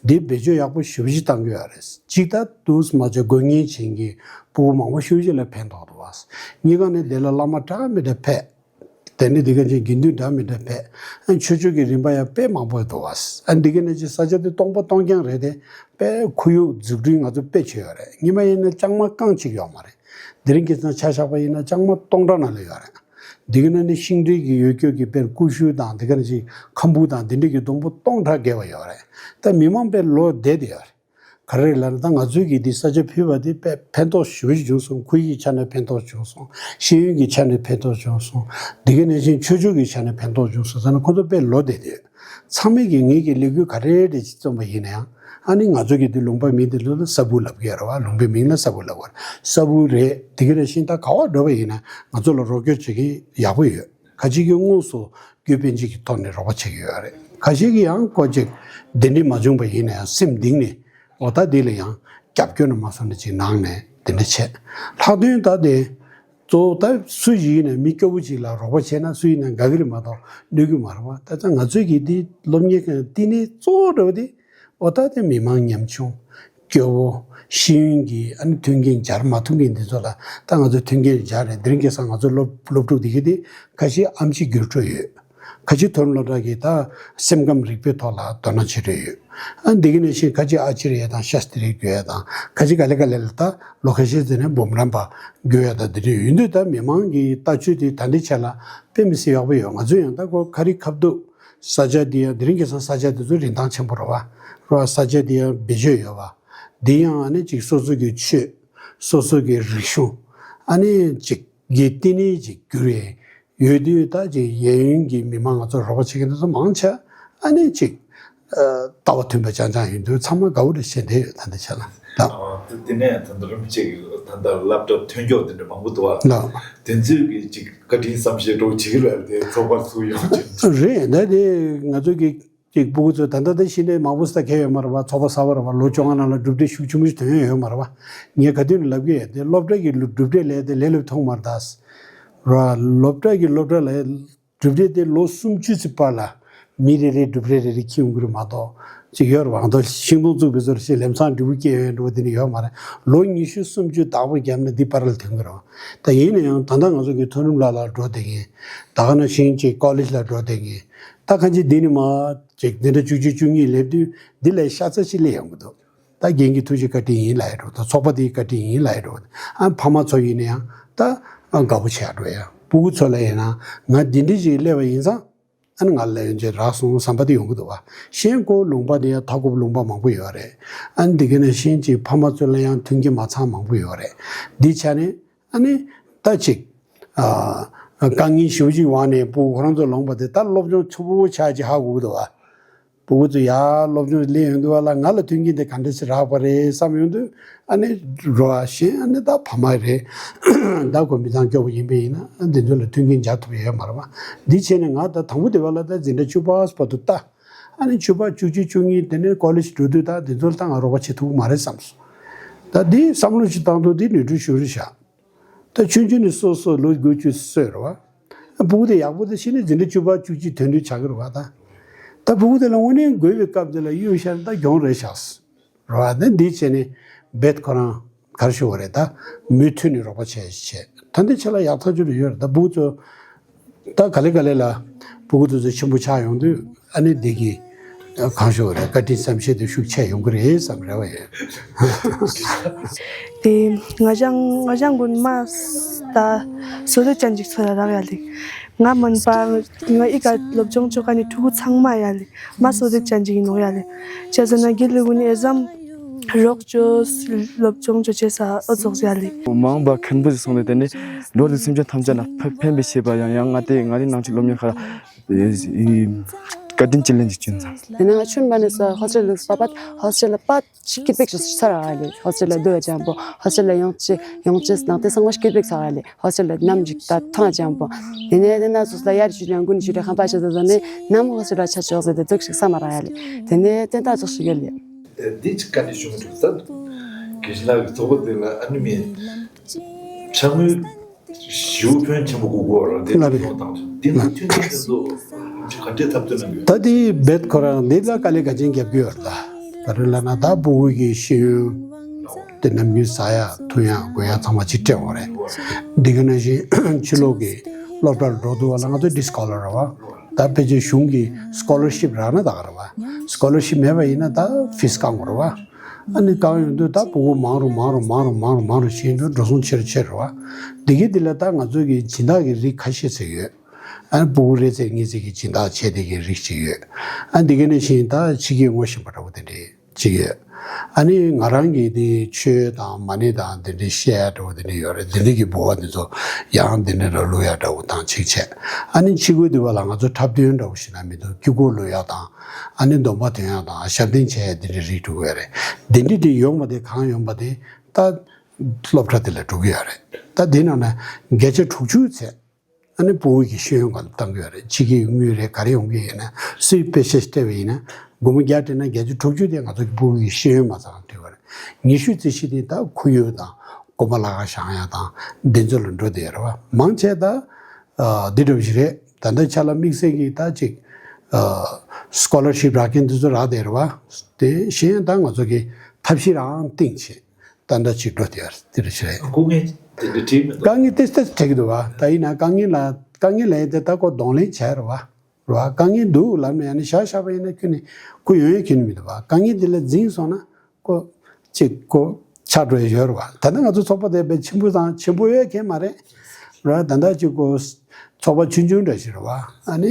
འདི་བེད་སྤྱོད་ཡག་པོ་ཞེ་པོ་ཅིག་བཏང་གི་ཡོད་རེད། གཅིག་ད་དུས་མ་ཆ་དགོས་ངེས་ཅན་གྱི་ཕྲུ་གུ་མང་པོ་ཞེ་པོ་ཅིག་ལ་ཕན་ཐོགས་འདུག་བ། གཉིས་ཀ་ནས་དེ་ལ་བླ་མ་འདྲ་མི་འདྲ་ཕེབས། དེ་ནས་འདི་ག་ཅིག་དགེ་འདུན་འདྲ་མི་འདྲ་ཕེབས། ཨ་ཆོས་ཕྱོགས་ཀྱི་རིམ་པ་ཡང་དཔེ་མང་པོ་འདུག་བ། ཨ་འདི་ག་ནས་ཅིག་ས་ཆ་དེ་སྟོང་པ་སྟོང་རྐྱང་རེད་དེ། དཔེ་ཁོར་ཡུག་འཛུགས་སྐྲུན་ང་ཚོ་དཔེ་བྱས་ཡོད་རེད། སྔོན་མ་ཡིན་ན་ལྕང་མ་རྐང་གཅིག་ཡོད་མ་རེད། དེ་རིང་ཁ་སང་ཆ་བཞག་པ་ཡིན་ན་ལྕང་མ་སྟོང་ཕྲག་ནང་ལ་ཡོད་རེད། འདི་ག་ནང་ནས་ཤིང་འབྲས་ཀྱི་ཡོད་སྐྱོ་གི་དཔེར་ཀུ་ཤུ་དང་འདི་ག་ནང་བཞིན་ཁམ་བུ་དང་འདི་འདྲ་གི་སྡོང་པོ་སྟོང་ཕྲག་བརྒལ་བ་ཡོད་རེད། ད་མི་མང་དཔེ་ལོ་བསྡད་དེ་ཡོད་རེད། ག་རེ་ལབ་ན་ད་ང་ཚོའི་གི་འདི་ས་ཆ་ཕུལ་བ་འདི་དཔེ་ཕན་ཐོགས་ཞེ་པོ་ཅིག་བྱུང་སོང་། ཁོར་ཡུག་གི་ཆ་ནས་ཕན་ཐོགས་བྱུང་སོང་། ཤེས་ཡོན་གྱི་ཆ་ནས་ཕན་ཐོགས་བྱུང་སོང་། འདི་ག་ནང་བཞིན་ཆོས་ཕྱོགས་ཀྱི་ཆ་ནས་ཕན་ཐོགས་བྱུང་སོང་ཟེར་ན་ཁོ་ཚོ་དཔེ་ལོ་བསྡད་དེ་ཡོད། ཚང་མས་ཀྱིས་ངེད་ཀྱི་ལས་འགུལ་ག་རེ་རེ་ཅིག་རྩོམ་པ་ཡིན་ན་ཡང་། ཨ་ནི་ང་ཚོ་གི་འདི་ལུང་པ་མི་འདི་ཚོ་ལ་ས་བུ་ལབ་ཀྱི་ཡོད་རེད་བ། ལུང་པའི་མིང་ལ་ས་བུ་ལབ་ཀྱི་ཡོད་རེད། ས་བུ་རེད། དེ་ག་ནང་བཞིན་ད་ག་བ་འགྲོ་བ་ཡིན་ན་ང་ཚོ་ལ་རོགས་སྐྱོར་བྱེད་མཁན་ཡག་པོ་ཡོད། ཁ་ཅིག་གིས་དངོས་སུ་སྐྱོར་དཔོན་ཅིག་གི་ཐོག་ནས་རོགས་པ་བྱེད་ཀྱི་ཡོད་རེད། ཁ་ཅིག་གིས་ཡང་ཁོ་ཅིག་དེ་འདྲ་མ་བྱུང་པ་ཡིན་ན་ཡང་སེམས་གཏིང་ནས་འོ་ད་འདི་ལ་ཡང་རྒྱབ་སྐྱོར་ནི་མ་སོང་ནས་ཅིག་ནང་ནས་དེ་འདྲ་བྱས། ལྷག་དོན་ད་དེ། གཙོ་བོ་ད་སུ་ཞིག་ཡིན་ན་མི་སྐྱོ་བོ་ཅིག་ལ་རོགས་པ་བྱས་ན་སུ་ཡིན་ན་དགའ་གི་རེད་མ་གཏོགས་གནོད་ཀྱི་མ་རེད་བ། ད་ལྟ་ང་ཚོས་ཀྱི་འདི་སློབ་གཉེར་ཁང་བསྟི་གནས་གཙོ་བོ་འདྲ་བོ་དེ་འོ་ད་དེ་མི་མང་ཉམ་ཆུང་སྐྱོ་བོ་ཤེས་ཡོན་གྱི་ཨ་ནི་མཐུན་རྐྱེན་སྦྱར་མ་ཐུབ་མཁན་འདི་ཚོ་ལ་ད་ང་ཚོས་མཐུན་རྐྱེན་སྦྱར་རེད། དེ་རིང་ཁ་སང་ང་ཚོ་སློབ་སློབ་ཕྲུག་འདི་གི་དེ་ཁ་ཤས་ཨེམ་ཆི་འགྱུར་འགྲོ་ཡོད། ཁ་ཆེ་མཐོ་རིམ་སློབ་གྲྭ་གི་ད་སེམས་ཁམས་རིག་པའི་ཐོག་ལ་དོ་སྣང་བྱེད་འདོད་ཡོད། ཨ་འདི་གི་ནང་བཞིན་ཁ་ཆེ་ཨ་ཅི་རེ་ཡ་དང་ཤཱསྟྲི་ཡ་དགོས་ཡ་དང་ཁ་ཆེ་ག་ལེ་ག་ལེ་ལ་ད་ལོ་ཁ་ཤས་ཙམ་ནས་འབུམ་རམས་པ་དགོས་ཡ་དང་འདི་འདྲ་ཡོད་དུས་ད་མི་མང་གི་ལྟ་སྤྱོད་དེ་ད་འདི་ཆ་ལ་དཔེ་མི་སྲིད་ཡག་པོ་ཡོད། ང་ཚོ་ཡང་ད་ཁོ་ཁ་རི་ཁ་ཐུག་ས་ཆ་འདི་ཡང་དེ་རིང་ཁ་སང་ས་ཆ་དེ་ཚོ་རིན་ཐང་ཆེན་པོ་རེད་བ། རེད་བ། ས་ཆ་འདི་ཡང་བེད་སྤྱོད་ཡོད་བ། འདི་ཡང་ཨ་ནི་ཅིག་སོ་སོ་གི་ཆོས་སོ་སོ་གི་རིག་གཞུང་ཨ་ནི་ཅིག་གི་བསྟི་གནས་ཅིག་གྱུར་བའི། ཡོད་དུས་ད་ཅིག་གཡས་གཡོན་གྱི་མི་མང་ང་ཚོ་རོགས་པ་བྱེད་མཁན་དེ་ཚོ་མང་ཆེ་ཨ་ནི་ཅིག་ཨ་ལྟ་བ་མཐུན་པ་རྐྱང་རྐྱང་ཡིན་དུས་ཚང་མ་དགའ་བོ་རེ་བྱེད་བསྡད་ཡོད། ད་འདི་ཆ་ལ་ད། ཨ་དེ་དེ་ནས་ད་ལྟ་རིམ་གཅིག་ད་ལྟ་སློབ་གྲྭ་ཐོན་སྐྱོད་དེ་འདྲ་མང་པོ་འདུག་བ། ལགས། དེ་ཚོས་ཀྱི་ཅིག་བཀའ་དྲིན་བསམ་ཤེས་འགྲོ་བྱེད་ཀྱི་རེད་དེ་ཚོགས་པ་ཚུགས་ཡོང་ཅིག་རེད། ད་དེ་ང་ཚོ་གི་ཅིག་ཕྲུ་གུ་ཚོ་ད་ལྟ་ད་གཞི་ནས་མང་པོ་ས་ཁེལ་ཡོད་མ་རེད་བ། ཚོགས་པ་གསར་པ་རེད་བ། ལོ་བཅོ་ལྔ་ནང་ལ་གྲུབ་འབྲས་ཤུགས་ཆེན་པོ་ཞིག་ཐོན་ཡོད་མ་རེད་བ། ངས་ག་དུས་ནས་ལབ་ཀྱི་ཡོད་དེ་སློབ་གྲྭ་གི་ལོ་གྲུབ་འབྲས་ལས་དེ་ལས་སླ་པོ་མཐོང་མ་རེད་ད། ར་སློབ་གྲྭ་གི་སློབ་གྲྭ་ལ་གྲུབ་འབྲས་དེ་ལོ་སུམ་ཅུ་ཙམ་བར་ལ་མི་རེ་རེའི་གྲུབ་འབྲས་རེ་རེ་འཁྱེར་ཡོང་གི་རེད་མ་གཏོགས་ཅིག་ཡོད་རེད་བ། ང་ཚོ་ཤིང་སྡོང་བཙུགས་པའི་ཚོར་ཞིག་ལམ་སང་འབྲས་བུ་སྐྱེ་ཡོད་འགྲོ་བ་དེ་ནི་ཡོད་མ་རེད། ལོ་ཉི་ཤུ་སུམ་ཅུ་བདག་པོ་བརྒྱབ་ན་འདི་བར་ལ་ཐོན་གི་རེད་བ། ད་ཡིན་ན་ཡང་ད་ལྟ་ང་ཚོ་གི་མཐོ་རིམ་ལ་ལ་འགྲོ་བསྡད་མཁན་ད་ག་ནང་བཞིན་ཅིག་ཀོ་ལེཇ་ལ་འགྲོ་བསྡད་མཁན་ད་གང་ཅི་འདི་ནི་མ་ཅིག་འཛིན་གྲྭ་བཅུ་གཅིག་བཅུ་གཉིས་སླེབས་དུས་འདི་ལས་ཤ་ཚ་ཞིག་སླེབས་ཡོང་གི་འདུག་ད་རྒན་གྱི་ཐུགས་རྗེ་བཀའ་དྲིན་ཡིན་ལབ་ཡ་འགྲོ། ད་ཚོགས་པ་དེའི་བཀའ་དྲིན་ཡིན་ལབ་ཡ་འགྲོ། ཨ་ཕ་མ་ཚོ་ཡིན་ན་ཡང་ད་ཨ་དགའ་པོ་བྱེད་ཡ་འགྲོ་ཡ། ཕྲུ་གུ་ཚོ་ལ་ཡིན་ན་ང་འདི་འདྲ་ཞིག་སླེབས་པ་ཡིན་ཙང་ཨ་ནི་ང་ལ་ཡོན་ཆབ་རག་སོང་བསམ་པ་དེ་ཡོང་གི་འདུག་བ། གཞན་ཁོ་ལུང་པ་དེ་ཡང་མཐའ་འཁོབ་ལུང་པ་མང་པོ་ཡོད་རེད། ཨ་ནི་འདི་ག་ནང་བཞིན་གྱི་ཕ་མ་ཚོ་ལ་ཡང་མཐུན་རྐྱེན་མ་ཚང་མང་པོ་ཡོད་རེད། འདི་ཆ་ནས་ཨ་ནི་ད་ཅིག་ཨ་དཀའ་ངལ་ཞེ་པོ་ཅིག་འོག་ནས་ཕྲུ་གུ་ཁོ་རང་ཚོ་ལོངས་པ་དེ་ད་སློབ་སྦྱོང་ཕྱུག་པོ་ཆགས་ཀྱི་ཧ་གོ་གི་འདུག་བ། ཕྲུ་གུ་ཚོ་ཡར་སློབ་སྦྱོང་སླེབས་ཡོང་དུས་བ་ལ་ང་ལ་མཐུན་རྐྱེན་དེ་ག་འདྲ་ཞིག་རག་པ་རེད་བསམ་ཡོང་དུས་ཨ་ནི་རོ་ཨ་གཞན་ཨ་ནི་ད་ཕ་མ་རེད། ད་ཁོ་མི་ཚང་སྐྱོ་པོ་ཡིན་པ་ཡིན་ན་ཨ་འདི་ཚོ་ལ་མཐུན་རྐྱེན་སྦྱར་ཐུབ་ཡོད་མ་རེད་བ། འདི་བྱས་ནས་ང་ད་དང་པོ་དེ་བ་ལ་ད་འཛིན་གྲྭ་བཅུ་པ་བར་དུ་ལྟ། ཨ་ནི་བཅུ་པ་བཅུ་གཅིག་བཅུ་གཉིས་དེ་ནས་ཀོ་ལེཇ་འགྲོ་དུས་ད་འདི་ཚོ་ལ་ད་ང་རོགས་པ་བྱེད་ཐུབ་ཀྱི་མ་རེད་བསམ་སོང་། ད་འདི་བསམ་བློ་ཞིག་བཏང་དུས་འདི་ནུས་འགྲུལ་ཞུ་རེ་བཞག་ད་ཆུང་ཆུང་ནས་སོ་སོ་ལོ་དགུ་བཅུ་སོས་རེད་བ། ཕྲུ་གུ་དེ་ཡག་པོ་དེ་ཤི་ནས་འཛིན་གྲྭ་བཅུ་པ་བཅུ་གཅིག་ཐོན་དུས་ཆགས་ཀྱི་རེད་བ་ད། ད་ཕྲུ་གུ་དེ་ལ་དངོས་གནས་དགོས་པའི་སྐབས་དེ་ལ་གཡུག་ཤར་ད་གྱོང་རེད་ཤག་རེད་བ། ད་འདི་བྱས་ནས་རྦད་ཁོ་རང་གར་ཞུ་བ་རེད་ད། མུ་མཐུད་ནས་རོགས་པ་བྱས་བྱས་ད་འདི་ཆེ་ལ་ཡག་ཐག་ཆོད་ཡོད་རེད། ད་ཕྲུ་གུ་ཚོ་ད་ག་ལེ་ག་ལེ་ལ་ཕྲུ་གུ་དེ་ཚོ་ཆེན་པོ་ཆགས་ཡོང་དུས་ཨ་ནི་འདི་གི་གང་ཞུ་བ་རེད། བཀའ་དྲིན་བསམ་ཤེས་དེ་ཤུགས་ཆེ་ཡོང་གི་རེད་བསམ་རེ་བ་ཡོད། དེ་ང་ཅང་ང་ཅང་དགོན་མ་ད་བཟོ་དེ་ཅན་ཅིག་ཚོ་ལ་རག་ཡ་ལེ། ང་མོན་པ་ང་ཨི་ཀ་སློབ་སྦྱོང་ཆོ་ག་ནི་ཕྲུ་གུ་ཚང་མ་ཡ་ལེ། མ་བཟོ་དེ་ཅན་ཅིག་ཡིན་ནོ་ཡ་ལེ། བྱས་ཙང་ན་དགེ་ལུགས་ནི་ཨེ་ཙམ་རོགས་ཅོ་སློབ་སྦྱོང་ཅོ་བྱེད་ས་ཨོ་ཙོགས་ཡ་ལེ། མ་འོངས་པ་མཁན་པོ་ཞིག་སོང་ནས་དེ་ནི་འགྲོ་བའི་སེམས་ཅན་ཐམས་ཅད་ལ་ཕན་ཕན་པའི་བྱེད་པ་ཡང་ཡང་ང་དེ་ང་རའི་ནང་ཆོས་སློབ་གཉེར་ཁ་ལ་བཀའ་དྲིན་ཅི་ལེན་གྱི་ཅུན་ཚང་། དེ་ནས་ང་ཆུན་པ་ནས་ས་ཧོ་སྤྱི་ལ་ས་པད་ཧོ་སྤྱི་ལ་པད་ཤི་ཀི་པེག་ཤི་ས་ར་ལེ། ཧོ་སྤྱི་ལ་སྡོད་ཅམ་པོ་ཧོ་སྤྱི་ལ་ཡང་ཅི་ཡང་ཅི་ནང་དེ་སང་བ་ཤི་ཀི་པེག་ས་ར་ལེ། ཧོ་སྤྱི་ལ་ནམ་ཞིག་ད་ཐང་ཅམ་པོ། དེ་ནས་དེ་ན་སོ་ས་ཡར་ཞུ་ཡང་ཀུན་ཞུ་རེ་ཁང་པ་ཆ་ས་ས་ནས་ནམ་ཧོ་སྤྱི་ལ་ཆ་ཆོག་ཟེར་ཏེ་ཙོག་ཤིག་ས་མ་ར་ཡ་ལེ། དེ་ནས་དེ་ད་ཙོག་ཤིག་ཡོད་ལེ། འདི་ཅི་ཀ་ནས་བྱུང་འདུག་ས། དགེ་བཤེས་ལགས་ཀྱི་ཚོགས་པ་དེ་ལ་ཨ་ནི་མི་ཕྱག་དངུལ་ཞེ་པོ་ཕོན་ཆེན་པོ་དགོས་ཀྱི་ཡོད་རེད། དེ་ལ་ལབ་རེད། ཡོང་དང་དེ་ལ་མཐུན་རྐྱེན་དེ་ཚོ་ག་འདྲས་ཐབས་བརྩོན་གནང་གི་ཡོད། ད་དེ་རྦད་ཁོ་རང་འདི་ལ་དཀའ་ལས་ག་ཅན་རྒྱབ་ཀྱི་ཡོད་རེད། ད་ག་རེ་ལབ་ན་ད་ཕྲུ་གུ་གི་ཤེས་ཡོན་དེ་ནམ་རྒྱུན་ཟ་ཡ་འཐུང་ཡ་དགོས་ཡ་ཚང་མ་ཅིག་སྤྲད་ཡོད་རེད། འདི་ག་ནང་བཞིན་ཕྱི་ལོགས་ཀྱི་སློབ་གྲྭར་འགྲོ་དུས་བ་ལ་ང་ཚོ་ཌི་སི་ཀོ་ལར་རེད་བ། ད་ཕལ་ཆེར་གཞུང་གི་སི་ཀོ་ལར་ཤིབ་རག་ན་ད་ག་རེད་བ། སི་ཀོ་ལར་ཤིབ་མེད་པ་ཡིན་ན་ད་ཕིས་བཀང་དགོས་རེད་བ། ཨ་ནི་བཀང་ཡོང་དུས་ད་ཕྲུ་གུ་མང་རུ་མང་རུ་མང་རུ་མང་རུ་མང་རུ་ཕྱིན་དུས་འགྲོ་སོང་ཆེ་རུ་ཆེ་རུ་བ། འདི་གའི་འདི་ལ་ད་ང་ཚོ་གི་སྦྱིན་བདག་གི་རིགས་ཁ་ཤས་ཤིག་ཡོད། ཨ་ནི་ཕྲུ་གུ་རེ་ཚེ་གཉིས་ཚེ་གི་སྦྱིན་བདག་བྱས་དེ་གི་རིགས་ཅིག་ཡོད། ཨ་ནི་འདི་ག་ནང་བཞིན་ད་ཕྱི་རྒྱལ་ངོ་ཤེས་པ་འདྲ་བོ་དེ་འདྲས་ཅིག་ཡོད། ཨ་ནི་ང་རང་གི་དེ་ཆོས་དང་མ་ཎི་དང་དེ་འདྲས་བཤད་ཡ་འདྲ་བོ་དེ་འདྲས་ཡོད་རེད། དེ་འདྲས་ཀྱི་འབུལ་བ་དེ་ཚོ་ཡང་དེ་འདྲས་ལ་བླུག་ཡ་འདྲ་བོ་དང་ཅིག་བྱས། ཨ་ནི་ཕྱི་རྒོལ་དུས་བ་ལ་ང་ཚོ་འཁྲབ་སྟོན་འདྲ་བོ་ཞིག་ན་མི་འདུག་དཀྱིལ་འཁོར་བླུག་ཡ་དང་ཨ་ནི་སྡོམ་པ་འདོན་ཡ་དང་ཞབས་བརྟན་བྱས་ཡ་དེ་འདྲས་རིགས་འགྲོ་གི་ཡོད་རེད། དེ་འདྲས་དེ་ཡོང་བ་དེ་གང་ཡོང་བ་དེ་ད་སློབ་གྲྭ་དེ་ལ་འགྲོ་གི་ཡོད་རེད། ད་དེ་ནང་ན་བརྒྱ་ཆ་དྲུག་ཅུ་ཚད། ཨ་ནི་ཕྲུ་གུ་གི་ཤེས་ཡོན་སྒང་ལ་བཏང་གི་ཡོད་རེད། ཕྱི་རྒྱལ་དངུལ་རེད་ག་རེ་ཡོང་གི་ཡོད་ན་སུས་པེ་ཤ་སྤྲད་པ་ཡིན་ན་སྒོར་མོ་བརྒྱ་སྤྲད་ན་བརྒྱ་ཆ་དྲུག་ཅུ་དེ་ང་ཚོ་གི་ཕྲུ་གུ་གི་ཤེས་ཡོན་མ་ཚང་སྤྲད་པ་རེད། ཉི་ཤུ་ཙམ་ཞིག་དེ་ད་ཁོར་ཡུག་དང་དགོན་པ་ལ་ཁ་བཞེངས་ཡ་དང་འདི་ཚོ་ལ་འགྲོ་བསྡད་ཡོད་རེད་བ། མང་ཆེ་ད་འདི་འདྲ་བ་ཞིག་རེད། ད་ལྟ་ཆ་ལ་དམིགས་བསལ་གྱི་ད་ཅིག་སི་ཀོ་ལར་ཤིབ་རག་མཁན་འདི་ཚོ་རག་བསྡད་ཡོད་རེད་བ། དེ་གཞན་ད་ང་ཚོ་གི་ཐབས་ཤེས་རང་སྟེང་བྱེད། ཏན་ཏན་ཅིག་འགྲོ་དེ་ཡར་དེ་རེད་ཤི་རེད། སྐུ་ངལ་དེ་འདྲ་བྲིས་མི་འདུག་དཀའ་ངལ་ཏེ་ཏེ་འཕྲད་ཀྱི་འདུག་བ། ད་ཡིན་ན་དཀའ་ངལ་ལ་དཀའ་ངལ་ལ་ཡིན་ཏེ་ད་ཁོ་གདོང་ལེན་བྱས་རེད་བ། རེད་བ། དཀའ་ངལ་འདུག་ལབ་ནས་ཡང་ནི་ཤག་ཤག་པ་ཡིན་ན་ཁྱོད་ནི་ཁོ་ཡོང་ཡ་ཁྱོད་ནི་མི་འདུག་བ། དཀའ་ངལ་དེ་ལ་འཛིངས་སོང་ན་ཁོ་ཅིག་ཁོ་ཆགས་འགྲོ་ཡ་ཡོད་རེད་བ། ད་ལྟ་ང་ཚོ་ཚོགས་པ་དེ་དཔེ་ཆེན་པོ་དང་ཆེན་པོ་ཡོད་མཁན་མ་རེད། རེད་བ། ད་ལྟ་ཅིག་ཁོ་ཚོགས་པ་ཆུང་ཆུང་འདྲ་ཞིག་རེད་བ། ཨ་ནི་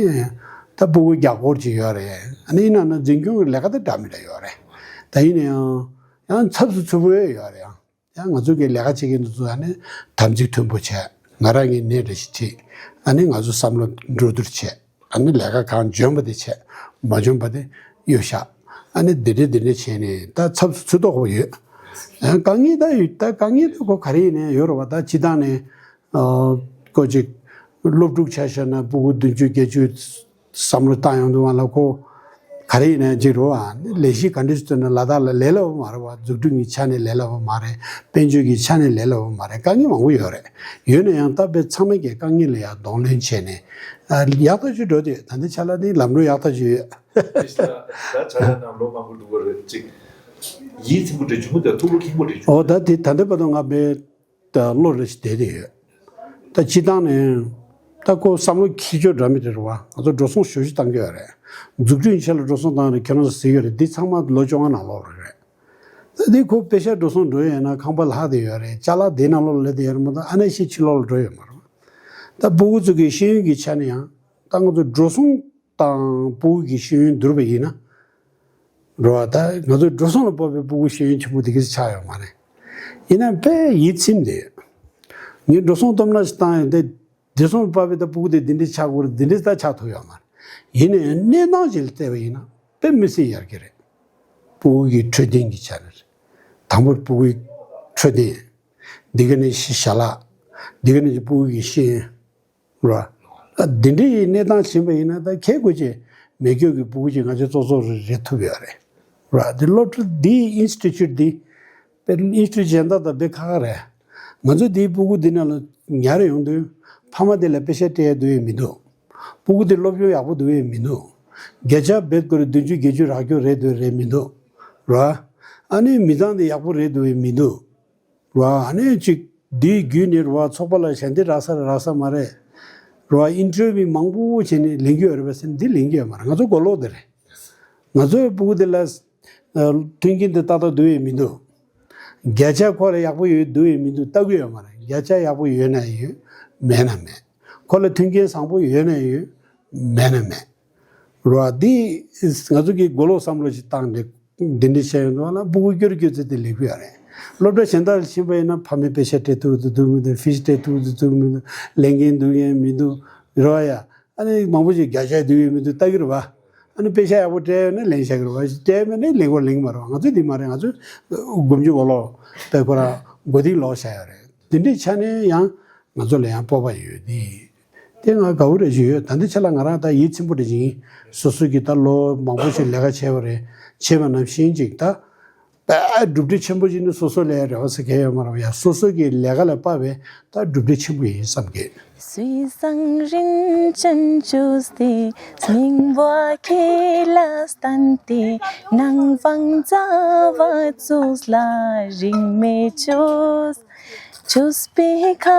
ད་ཕྲུ་གུ་བརྒྱ་སྐོར་ཅིག་ཡོད་རེད། ཨ་ནི་ཡིན་ན་ན་འཛིན་སྐྱོང་གི་ལས་ཀ་དེ་འདྲ་མི་འདྲ་ཡོད་རེད། ད་ཡིན་ན་ཡང་ཡང་ཚབ་ཏུ་ཚུད་པོ་ཡོད་རེད། ཡང་ཡང་ང་ཚོ་གི་ལས་ཀ་བྱེད་མཁན་དེ་ཚོ་ཨ་ནི་དམ་ཚིག་མཐུན་པོ་བྱས། ང་རང་གི་སྣེ་འདྲ་ཞིག་ཁྲིད། ཨ་ནི་ང་ཚོ་བསམ་བློ་འགྲོ་བསྡུར་བྱས། ཨ་ནི་ལས་ཀ་གང་འཇོན་པ་དེ་བྱས། མ་འཇོན་པ་དེ་གཡོལ་བཞག་ཨ་ནི་འདི་འདྲ་འདི་འདྲ་བྱས་ནས་ད་ཚབ་ཏུ་ཚུད་དོགས་པོ་ཡོད། ཡང་དཀའ་ངལ་ད་ཡོད། ད་དཀའ་ངལ་ད་ཁོ་ག་རེ་ཡིན་ནའི་ཡོད་རེད་བ། ད་སྤྱི་བཏང་ནས་ཨ་ཁོ་ཅིག་སློབ་ཕྲུག་ཆ་བཞག་ན་ཕྲུ་གུ་བདུན་ཅུ་བརྒྱད་ཅུ་བསམ་བློ་བཏང་ཡོང་དུས་བ་ལ་ཁོ་ག་རེ་ཡིན་ན་ཅིག་རོ། ཨ་ནི་ལས་གཞི་ག་འདྲ་ཞིག་བཏོན་ན་ལ་དྭགས་ལ་ལས་སླ་པོ་མ་རེད་བ། འཛུགས་སྐྲུན་གྱི་ཆ་ནས་ལས་སླ་པོ་མ་རེད། དཔལ་འབྱོར་གྱི་ཆ་ནས་ལས་སླ་པོ་མ་རེད། དཀའ་ངལ་མང་པོ་ཡོད་རེད། ཡོད་ན་ཡང་ད་དཔེ་ཚང་མ་གིས་དཀའ་ངལ་ལ་ཡང་གདོང་ལེན་བྱས་ནས་ཨ་ཡག་ཐག་ཆོད་འགྲོ་དུས་ད་ལྟའི་ཆ་ལ་ནི་ལམ་འགྲོ་ཡག་ཐག་ཆོད་ཡོད། ད་ཆ་ལ་ནང་ལོ་མང་པོ་འདུག་ག་རེད་ཅིག་ཡིད་ཚིམ་པོ་འདྲ་བྱུང་གི་འདུག་ཐུགས་ལ་ཁེངས་པོ་འདྲ་བྱུང་། ཨོ་ད་དེ་ད་ལྟ་བར་དུ་ང་དཔེ་ད་བློ་རེ་ཞིག་བདེ་བདེ་ཡོད། ད་སྤྱི་བཏང་ནས་ད་ཁོ་བསམ་བློ་འཁྱེར་ཕྱོགས་འདྲ་མི་འདྲ་རེད་བ། ང་ཚོ་འགྲོ་སོང་ཞེ་པོ་ཅིག་བཏང་གི་ཡོད་རེད། འཛུགས་སྐྲུན་ཆེད་ལ་འགྲོ་སོང་བཏང་རེད། ཁྱེད་རང་ཚོ་གཟིགས་ཡོད་རེད། འདི་ཚང་མ་ལོ་བཅོ་ལྔ་ནང་ལོག་རེད། ད་འདི་ཁོ་པེ་ཤ་འགྲོ་སོང་འགྲོ་ཡོད་ན་ཁང་པ་ལྷག་བསྡད་ཡོད་རེད། ཅ་ལག་འདི་ནང་ལོགས་ལ་སླེབས་བསྡད་ཡོད་རེད་མ་གཏོགས་ཨ་ནེ་ཤི་ཕྱི་ལོགས་ལ་འགྲོ་ཡོད་མ་རེད། ད་ཕྲུ་གུ་ཚོ་གི་ཤེས་ཡོན་གྱི་ཆ་ནས་ཡང་ད་ང་ཚོ་འགྲོ་སོང་དང་ཕྲུ་གུ་གི་ཤེས་ཡོན་བསྡུར་བ་ཡིན་ན། རེད་བ། ད་ང་ཚོའི་འགྲོ་སོང་ལ་དཔག་པའི་ཕྲུ་གུ་ཤེས་ཡོན་ཆེན་པོ་དེ་ག་ཚོད་ཆགས་ཡོད་མ་རེད། ཡིན་ན་དཔེ་ཡིད་ཚིམ་བསྡད་ཡོད། ངས་འགྲོ་སོང་སྟོབས་ན་ཞིག་བཏང་ཡོད་དེ། བདེ་སོང་ལ་དཔག་པའི་ད་ཕྲུ་གུ་དེ་འདི་འདྲས་ཆགས་དགོས་རེད། འདི་འདྲས་ད་ཆགས་ཐུབ་ཡོད་མ་རེད། ཡིན་ནའི་གནས་སྟངས་ཅིག་ལ་བལྟས་པ་ཡིན་ན་དཔེ་མི་སྲིད་ཡར་རྒྱས་རེད། ཕྲུ་གུ་གི་འཕྲོད་བསྟེན་གྱི་ཆ་ནས་རེད། དང་པོར་ཕྲུ་གུའི་འཕྲོད་བསྟེན། འདི་ག་ནས་ཤི་ཞལ་ལག་འདི་ག་ནས་ཀྱི་ཕྲུ་གུ་གི་ཤེས་ཡོན། ར། ཨ་འདི་འདྲའི་གནས་སྟངས་ཕྱིན་པ་ཡིན་ན་ད་ཁྱེད་ཀོ་ཅེ་མེ་སྒྱོགས་ཀྱི་ཕྲུ་གུ་ཅིག་ང་ཚོ་ཙོག་ཙོག་རེ་རེད་ཐུབ་ཡོད་རེད། ར། འདི་སློབ་གྲྭ་འདིའི་ཨིན་སི་ཊི་ཊུཊ་འདི་དཔེ་ཨིན་སི་ཊི་ཊུཊ་གཞན་དག་དང་དཔེ་ཁག་ཁག་རེད། ང་ཚོ་འདིའི་ཕྲུ་གུ་འདི་ནང་ལ་ཉར་ཡོང་དུས་ཕ་མ་དེ་ལ་པེ་ཤ་སྤྲད་ཡ་འདུག་ཡ་མི་འདུག་ཕྲུ་གུ་དེ་སློབ་སྦྱོང་ཡག་པོ་འདུག་ཡ་མི་འདུག་བརྒྱ་ཆ་བེད་སྐོར་བདུན་ཅུ་བརྒྱད་ཅུ་རག་རྒྱུ་རེད་འདུག་རེད་མི་འདུག་ར། ཨ་ནི་མི་ཚང་དེ་ཡག་པོ་རེད་འདུག་ཡ་མི་འདུག་ར། ཨ་ནི་ཅིག་འདི་བརྒྱུད་ནས་ར་ཚོགས་པ་ལ་ཞལ་འདེབས་རག་ས་རེད་རག་ས་མ་རེད། ར་ཨིན་ཊར་བིའུ་མང་པོ་བྱས་ནས་ལེན་གྱི་ཡོད་རེད་པ་ཟེར་ན་འདི་ལེན་གྱི་ཡོད་མ་རེད། ང་ཚོ་གོ་ལོག་དེ་རེད། ང་ཚོའི་ཕྲུ་གུ་དེ་ལ་ཨ་མཐུན་རྐྱེན་དེ་ཏག་ཏག་འདུག་ཡོད་མི་འདུག་བརྒྱ་ཆ་ཁོ་ལ་ཡག་པོ་ཡོད་འདུག་ཡོད་མི་འདུག་ལྟ་གི་ཡོད་མ་རེད། བརྒྱ་ཆ་ཡག་པོ་ཡོད་ན་ཡོད། མེད་ན་མེད། ཁོ་ལ་མཐུན་རྐྱེན་བཟང་པོ་ཡོད་ན་ཡོད། མེད་ན་མེད། རེད་བ། འདི་ང་ཚོ་གིས་གོ་ལོག་བསམ་བློ་ཞིག་བཏང་ནས་འདི་འདྲ་བཤད་ཡོང་དུས་ལ་ཕྲུ་གུ་སྐྱོར་སྐྱོར་ཚེ་དེ་ལེགས་པོ་ཡོད་རེད། སློབ་གྲྭ་གཞན་དག་ལ་ཕྱིན་པ་ཡིན་ན་ཕ་མས་པེ་ཤ་སྤྲད་ཐུབ་ཀྱི་འདུག་མི་འདུག་ཧྥིས་སྤྲད་ཐུབ་ཀྱི་འདུག་མི་འདུག་ལེན་མཁན་འདུག་ཡང་མི་འདུག་རེད་བ་ཡ། ཨ་ནི་མང་པོ་ཞིག་བརྒྱ་ཆ་འདུག་ཡོད་མི་འདུག་ལྟ་གི་རེད་བ། ཨ་ནི་པེ་ཤ་ཡག་པོ་སྤྲད་ཡོད་ན་ལེན་བཞག་གི་རེད་བ། སྤྲད་མེད་ན་ལེན་དགོས་ལེན་གི་མ་རེད་བ། ང་ཚོས་འདི་མ་རེད། ང་ཚོས་དགུ་བཅུ་གོ་ལོག་པའི་ཁོ་རང་མགོ་རྟིང་ལོག་བཞག་ཡོད་རེད། འདི་འདྲའི་ཆ་ནས་ཡང་ང་ཚོ་ལ་ཡང་སྤོབས་པ་ཡོད་དེ། དེ་ང་དགའ་བོ་རེ་ཞིག་ཡོད། ད་འདི་ཆ་ལ་ང་རང་ད་ཡིད་ཚིམ་པོ་རེ་ཞིག་ཡིན། སོ་སོ་གིས་ད་ལོ་མང་པོ་ཞིག་ལས་ཀ་བྱས་པ་རེད། བྱས་པ་ནང་བཞིན་ཅིག་ད་ དཔེ་གྲུབ་འབྲས་ཆེན་པོ་ཅིག་ནི་སོ་སོ་ལས་རེ་བ་ཟེར་མཁན་ཡོད་མ་རེད་བ། ཡ་སོ་སོ་གི་ལས་ཀ་ལ་དཔག་པའི་ད་གྲུབ་འབྲས་ཆེན་པོ་ཡིན་བསམ་གི། 水上认真就是སྙིང་བ་ཁྱེད་ལ་བསྟན་ཏེ། ནང་དབང་རྩ་བ་ཚོགས་ལ་རིང་མེད་བཅོས། བཅོས་པའི་ཁ་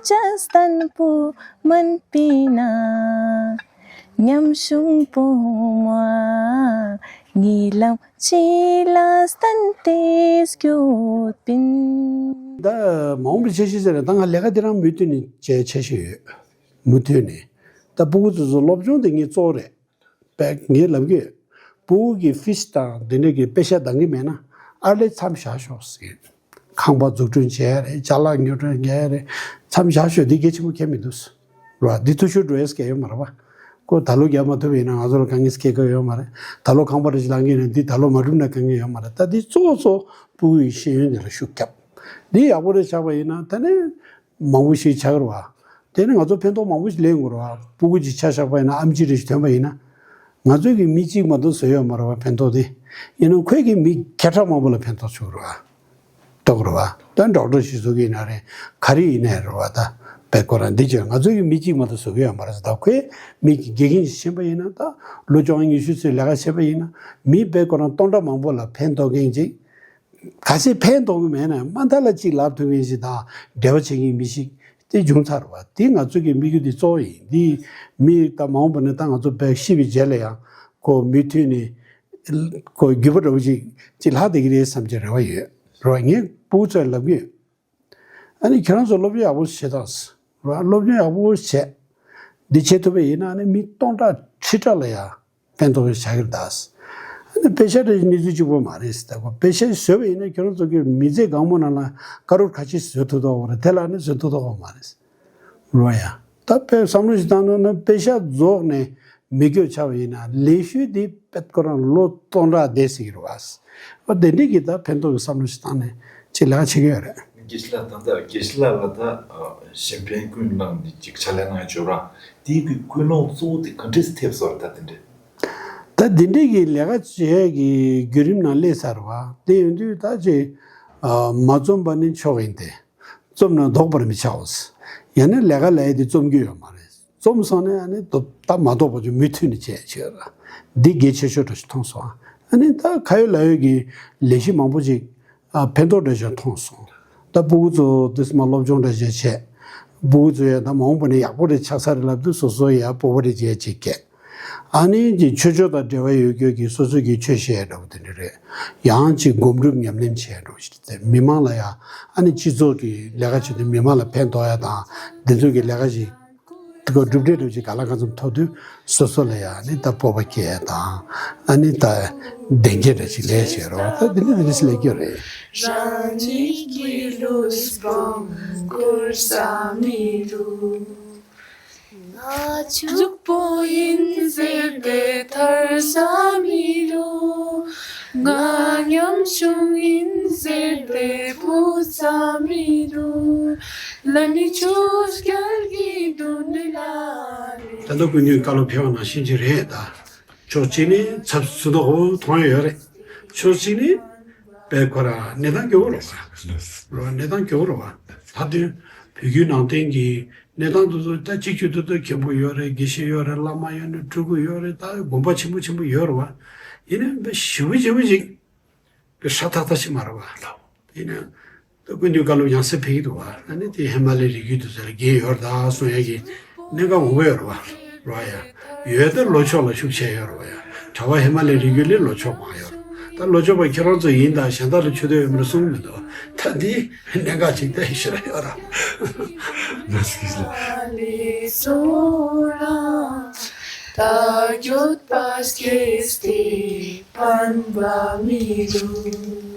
ཆ་བརྟན་པོ་མིན་པས་ན། ཉམ་ཆུང་བུ་མོ་ཉེ་ལམ་ཆེ་ལ་བསྟན་ཏེ་སྐྱོད་པིན། ད་མ་འོངས་པའི་འཆར་གཞི་ཟེར་ན། ད་ང་ལས་ཀ་འདི་རང་མུ་མཐུད་ནས་བྱེད་འཆར་གཞི་ཡོད། མུ་མཐུད་ནས། ད་སྤུ་གུ་ཚོ་ཚོ་སློབ་སྦྱོང་དེ་ངའི་གཙོ་བོ་རེད། པས་ངས་ལབ་གི་ཡོད། སྤུ་གུ་གི་ཕིས་དང་དེ་འདྲ་གི་པེ་ཤ་འདང་གི་མེད་ན། ཨར་ལས་མཚམས་བཞག་ཤོག་ཟེར། ཁང་པ་འཛུགས་སྐྲུན་བྱས་རེད། ཅ་ལག་ཉོ་སྐྲུན་བྱས་རེད། མཚམས་བཞག་ཤོག་འདི་གལ་ཆེན་པོ་ཁྱད་མི་འདུག་རེད་བ། འདི་འཐུས་ཤོར་འགྲོ་ཡས་གལ་ཡོད་མ་རེད་བ། ཁོ་ད་ལོ་རྒྱག་མ་ཐུབ་པ་ཡིན་ན་ང་ཚོ་ལ་དཀའ་ངལ་སྐྱེལ་གི་ཡོད་མ་རེད། ད་ལོ་ཁང་པ་རེ་ཞིག་ལང་གི་ཡོད་ན་འདི་ད་ལོ་མ་གྲུབ་ན་དཀའ་ངལ་ཡོད་མ་རེད། ད་འདི་གཙོ་བོ་གཙོ་བོ་སྤུ་གུ་ཡི་ཤེས་ཡོན་དེ་ལ་ཤུགས་རྒྱབ། འདི་ཡག་པོ་རེ་ཆགས་པ་ཡིན་ན་ད་ནི། མང་པོ་ཞིག་ཆགས་ཀྱི་རེད་བ། དེ་ནི་ང་ཚོ་ཕན་ཐོགས་མང་པོ་ཞིག་ལེན་དགོས་རེད་བ། སྤུ་གུ་ཅིག་ཆ་བཞག་པ་ཡིན་ན། ཨེམ་ཆི་རེ་ཞིག་ཐོན་པ་ཡིན་ན། ང་ཚོའི་གི་མི་གཅིག་མ་གཏོགས་བཟོ་ཡོད་མ་རེད་བ། ཕན་ཐོགས་དེ། ཡིན་ནའང་ཁོས་གི་མི་བརྒྱ་ཕྲག་མང་པོ་ལ་ཕན་ཐོགས་བྱུང་རེད་བ། འགྲོ་གི་རེད་བ། ད་ཌོག་ཊར་ཞིག་བཟོ་གི་ཡིན་ན་རེད། ག་རེ་ཡིན་ནའི་རེད་བ། ད་དཔེ་ཁོ་རང་འདི་ཅིག་ང་ཚོའི་གི་མི་གཅིག་མ་གཏོགས་བཟོ་གི་ཡོད་མ་རེད། ད་ཁོས་མི་དགེ་རྒན་ཞིག་ཕྱིན་པ་ཡིན་ན། ད་ལོ་བཅོ་ལྔ་ཉི་ཤུ་ཚོའི་ལས་ཀ་བྱས་པ་ཡིན་ན། མི་དཔེ་ཁོ་རང་སྟོང་ཕྲག་མང་པོ་ལ་ཕན་ཐོགས་མཁན་ཅིག་གལ་སྲིད་ཕན་ཐོགས་ཀྱི་མེད་ན། མ་མཐའ་ལ་གཅིག་ལབ་ཐུབ་མཁན་ཞིག་དང་འབྲེལ་བ་བྱེད་མཁན་མི་ཞིག་དེ་བྱུང་ཚར་བ། དེ་ང་ཚོ་གི་དམིགས་ཡུལ་དེ་གཙོ་བོ་ཡིན། དེ་མི་ད་མ་འོངས་པ་ནས་ད་ང་ཚོ་དཔེ་ཤི་བའི་རྗེས་ལ་ཡང་ཁོ་མུ་མཐུད་ནས་ཁོ་རྒྱུད་པ་འདྲ་བོ་ཅིག་ཅིག་ལྷག་བསྡད་ཀྱི་རེད་བསམ་གྱི་རེ་བ་ཡོད་རེད་བ། ངས་སྤུ་གུ་ཚོར་ལབ་ཀྱི་ཡོད། ཨ་ནི་ཁྱེད་རང་ཚོ་སློབ་སྦྱོང་ཡག་པོ་བྱེད་དང་། རེད་བ། སློབ་སྦྱོང་ཡག་པོ་བྱས། འདི་བྱེད་ཐུབ་པ་ཡིན་ན་ཨ་ནི་མི་སྟོང་ཕྲག་ཁྲི་ཕྲག་ལ་ཡང་ཕན་ཐོགས་ཡོད་ཆགས་ཀྱི་རེད་ད། ཨ་ནི་པེ་ཤ་འདྲ་ཞིག་གནས་ཚུལ་གཅིག་པོ་མ་རེད་ཟེར། ད་ཁོ་པེ་ཤ་བཟོས་པ་ཡིན་ན་ཁྱོད་རང་ཚོ་གི་མི་ཚེ་གང་པོ་ནང་ལ་ཀ་རོར་ཁ་ཤས་བཟོ་ཐུབ་ཐུབ་པ་རེད། དེ་ལ་ནི་བཟོ་ཐུབ་ཐུབ་པ་མ་རེད། རོ་ཡ། ད་དཔེ་བསམ་བློ་ཞིག་བཏང་ན་ན་པེ་ཤ་རྫོགས་ནས་མི་སྐྱོབ་ཆགས་པ་ཡིན་ན་ལེགས་ཤོས་དེ་དཔེ་ཁོ་རང་ལོ་སྟོང་ཕྲག་བསྡད་སྲིད་ཀྱི་རེད་བ། ཨ་དེ་འདྲས་ཀྱི་ད་ཕན་ཐོགས་ཀྱི་བསམ་བློ་ཞིག་བཏང་ནས་ཅིག་ལས་ཀ་བྱེད་ཀྱི་ཡོད་རེད། དགེ་བཤེས་ལགས། ད་ལྟ་དགེ་བཤེས་ལགས་ལ་ད་གཞན་ཕན་ཀུན་བསླངས་འདི་ཅིག་ཕྱག་ལས་གནང་བྱོས་ར། དེའི་གི་ཀུན་སློང་གཙོ་བོ་དེ་ག་འདྲས་ཐེབས་སོང་རེད་ད་དེ་འདྲས། ད་དེ་འདྲས་ཀྱི་ལས་ཀ་བྱེད་ཀྱི་བརྒྱུད་རིམ་ནང་སླེབས་ཚར་བ། དེ་ཡིན་དུས་ད་ཅིག་མ་རྩོམ་པ་ནི་མཆོག་ཡིན་ཏེ། རྩོམ་ན་ལྡོག་པར་མི་བྱའོ། ཡང་ན་ལས་ཀ་ལས་ཡ་དེ་རྩོམ་རྒྱུ་ཡོད་མ་རེད། རྩོམ་སོང་ནས་ཨ་ནི་ད་མ་ལྡོག་པ་ཅིག་མུ་མཐུད་ནས་བྱས་བྱས་ར། འདི་གལ་ཆེ་ཤོས་འདྲ་ཞིག་མཐོང་སོང་། ཨ་ནི་ད་ཁ་ཡོད་ལག་ཡོད་ཀྱི་ལས་གཞི་མང་པོ་ཅིག་ཨ་ཕན་ཐོགས་འདྲ་ཞིག་མཐོང་སོང་། ད་སྤུ་གུ་ཚོ་དེ་ཚོ་མ་སློབ་སྦྱོང་འདྲ་ཞིག་བྱས། སྤུ་གུ་ཚོ་ཡང་ད་མ་འོངས་པ་ནས་ཡག་པོ་རེ་ཆགས་ས་རེད་ལབ་དུས་སོ་སོ་ཡང་སྤོབས་པ་རེ་བྱས་ཅིག་སྐྱེས། ཨ་ནི་ཅིག་ཆོས་ཕྱོགས་དང་འབྲེལ་བ་ཡོད་རྒྱུ་གི་སོ་སོ་གི་ཆོས་བཤད་འདྲ་བོ་དེ་འདྲ་རེད། ཡང་ཅིག་སྒོམ་སྒྲུབ་ཉམས་ལེན་བྱས་འགྲོ་ཞིག་དེ་མི་མང་ལ་ཡང་ཨ་ནི་སྤྱི་ཚོགས་ཀྱི་ལས་ཀ་བྱེད་དུས་མི་མང་ལ་ཕན་ཐོགས་ཡ་དང་། འདི་ཚོ་གི་ལས་ཀ་ཞིག་དེ་ག་གྲུབ་འབྲས་འདྲ་བོ་ཞིག་ག་ལ་གང་འཚམ་ཐོབ་དུས་སོ་སོ་ལ་ཡང་ཨ་ནི་ད་སྤོབས་པ་སྐྱེ་ཡ་དང་། ཨ་ནི་ད་བདེ་སྐྱིད་འདྲ་ཞིག་ལས་བྱེད་རོགས། ད་འདི་ནི་འདི་འདྲ་ཞིག་ལས་རྒྱུ་རེད། རང་ཉིད་ཀྱི་ལུས་སྤང་བཀོལ་ས་མི་རུང་། ང་གཅིག་པོ་ཡིན་ཟེར་ཏེ་ཐར་ས་མི་རུང་། ང་ཉམ་ཆུང་ཡིན་ཟེར་ཏེ་ཕུད་ས་མི་རུང་། ལ་ནི་ཆུ་རྐྱལ་གྱི་མདུན་ལ་ནི། ད་ལྟ་སྐུ་མདུན་བཀའ་སློབ་ཕེབས་པ་ནང་བཞིན་ཅིག་རེད་ད། ཕྱོགས་གཅིག་ནས་ཚབ་ཚུད་མདོག་ཁོ་མཐོང་ཡོད་རེད། ཕྱོགས་གཅིག་ནས་དཔེ་ཁོ་ར་གནས་སྟངས་སྐྱོ་བོ་རེད་བ། རེད་བ། གནས་སྟངས་སྐྱོ་བོ་རེད་བ། ད་དུང་བོད་བརྒྱུད་ནང་བསྟན་གྱི་གནས་སྟངས་དེ་ཚོ་ད་གཅིག་གྱུར་དུ་ད་མཁན་པོ་ཡོད་རེད། དགེ་བཤེས་ཡོད་རེད། བླ་མ་ཡོད་རེད། སྤྲུལ་སྐུ་ཡོད་རེད། ད་དགོན་པ་ཆེན་པོ་ཆེན་པོ་ཡོད་རེད་བ། ཡིན་ནའི་དཔེ་ཞེ་པོ་ཞེ་པོ་ཅིག་དཔེ་ཧྲ་ཐག་ཐག་ཅིག་མ་རེད་བ། ཡིན་ནའི། ད་སྐུ་མདུན་བཀའ་སློབ་ཡང་སེ་ཕེབས་ཀྱི་འདུག་བ། ཨ་ནི་དེ་ཧི་མ་ལའི་རི་རྒྱུད་དུ་ཟེར་ལ་རྒན་ཡོད་རེད་ད་གསུང་ཡ་གི་གནད་འགག་མང་པོ་ཡོད་རེད་བ། རེད་བ་ཡ། ཡོད་ད་ལོ་མཆོག་ལ་ཤུགས་ཆེ་ཡོད་རེད་བ་ཡ། གྲྭ་པ་ཧི་མ་ལའི་རི་རྒྱུད་ལས་ལོ་མཆོག་མང་ཡོད་རེད། ད་ལོ་མཆོག་པ་ཁྱེད་རང་ཚོ་ཡིན་ད་གཞན་དག་ལ་ཆོས་དད་ཡོད་མེད་ལ་གསུང་གི་མི་འདུག་བ། ད་འདི་གནད་འགག་ཅིག་ད་ཞེ་དྲག་ཡོད་རེད། ད་ཡོད་པ་སྐྱེས་ཏེ་ཕན་པ་མི་འདུག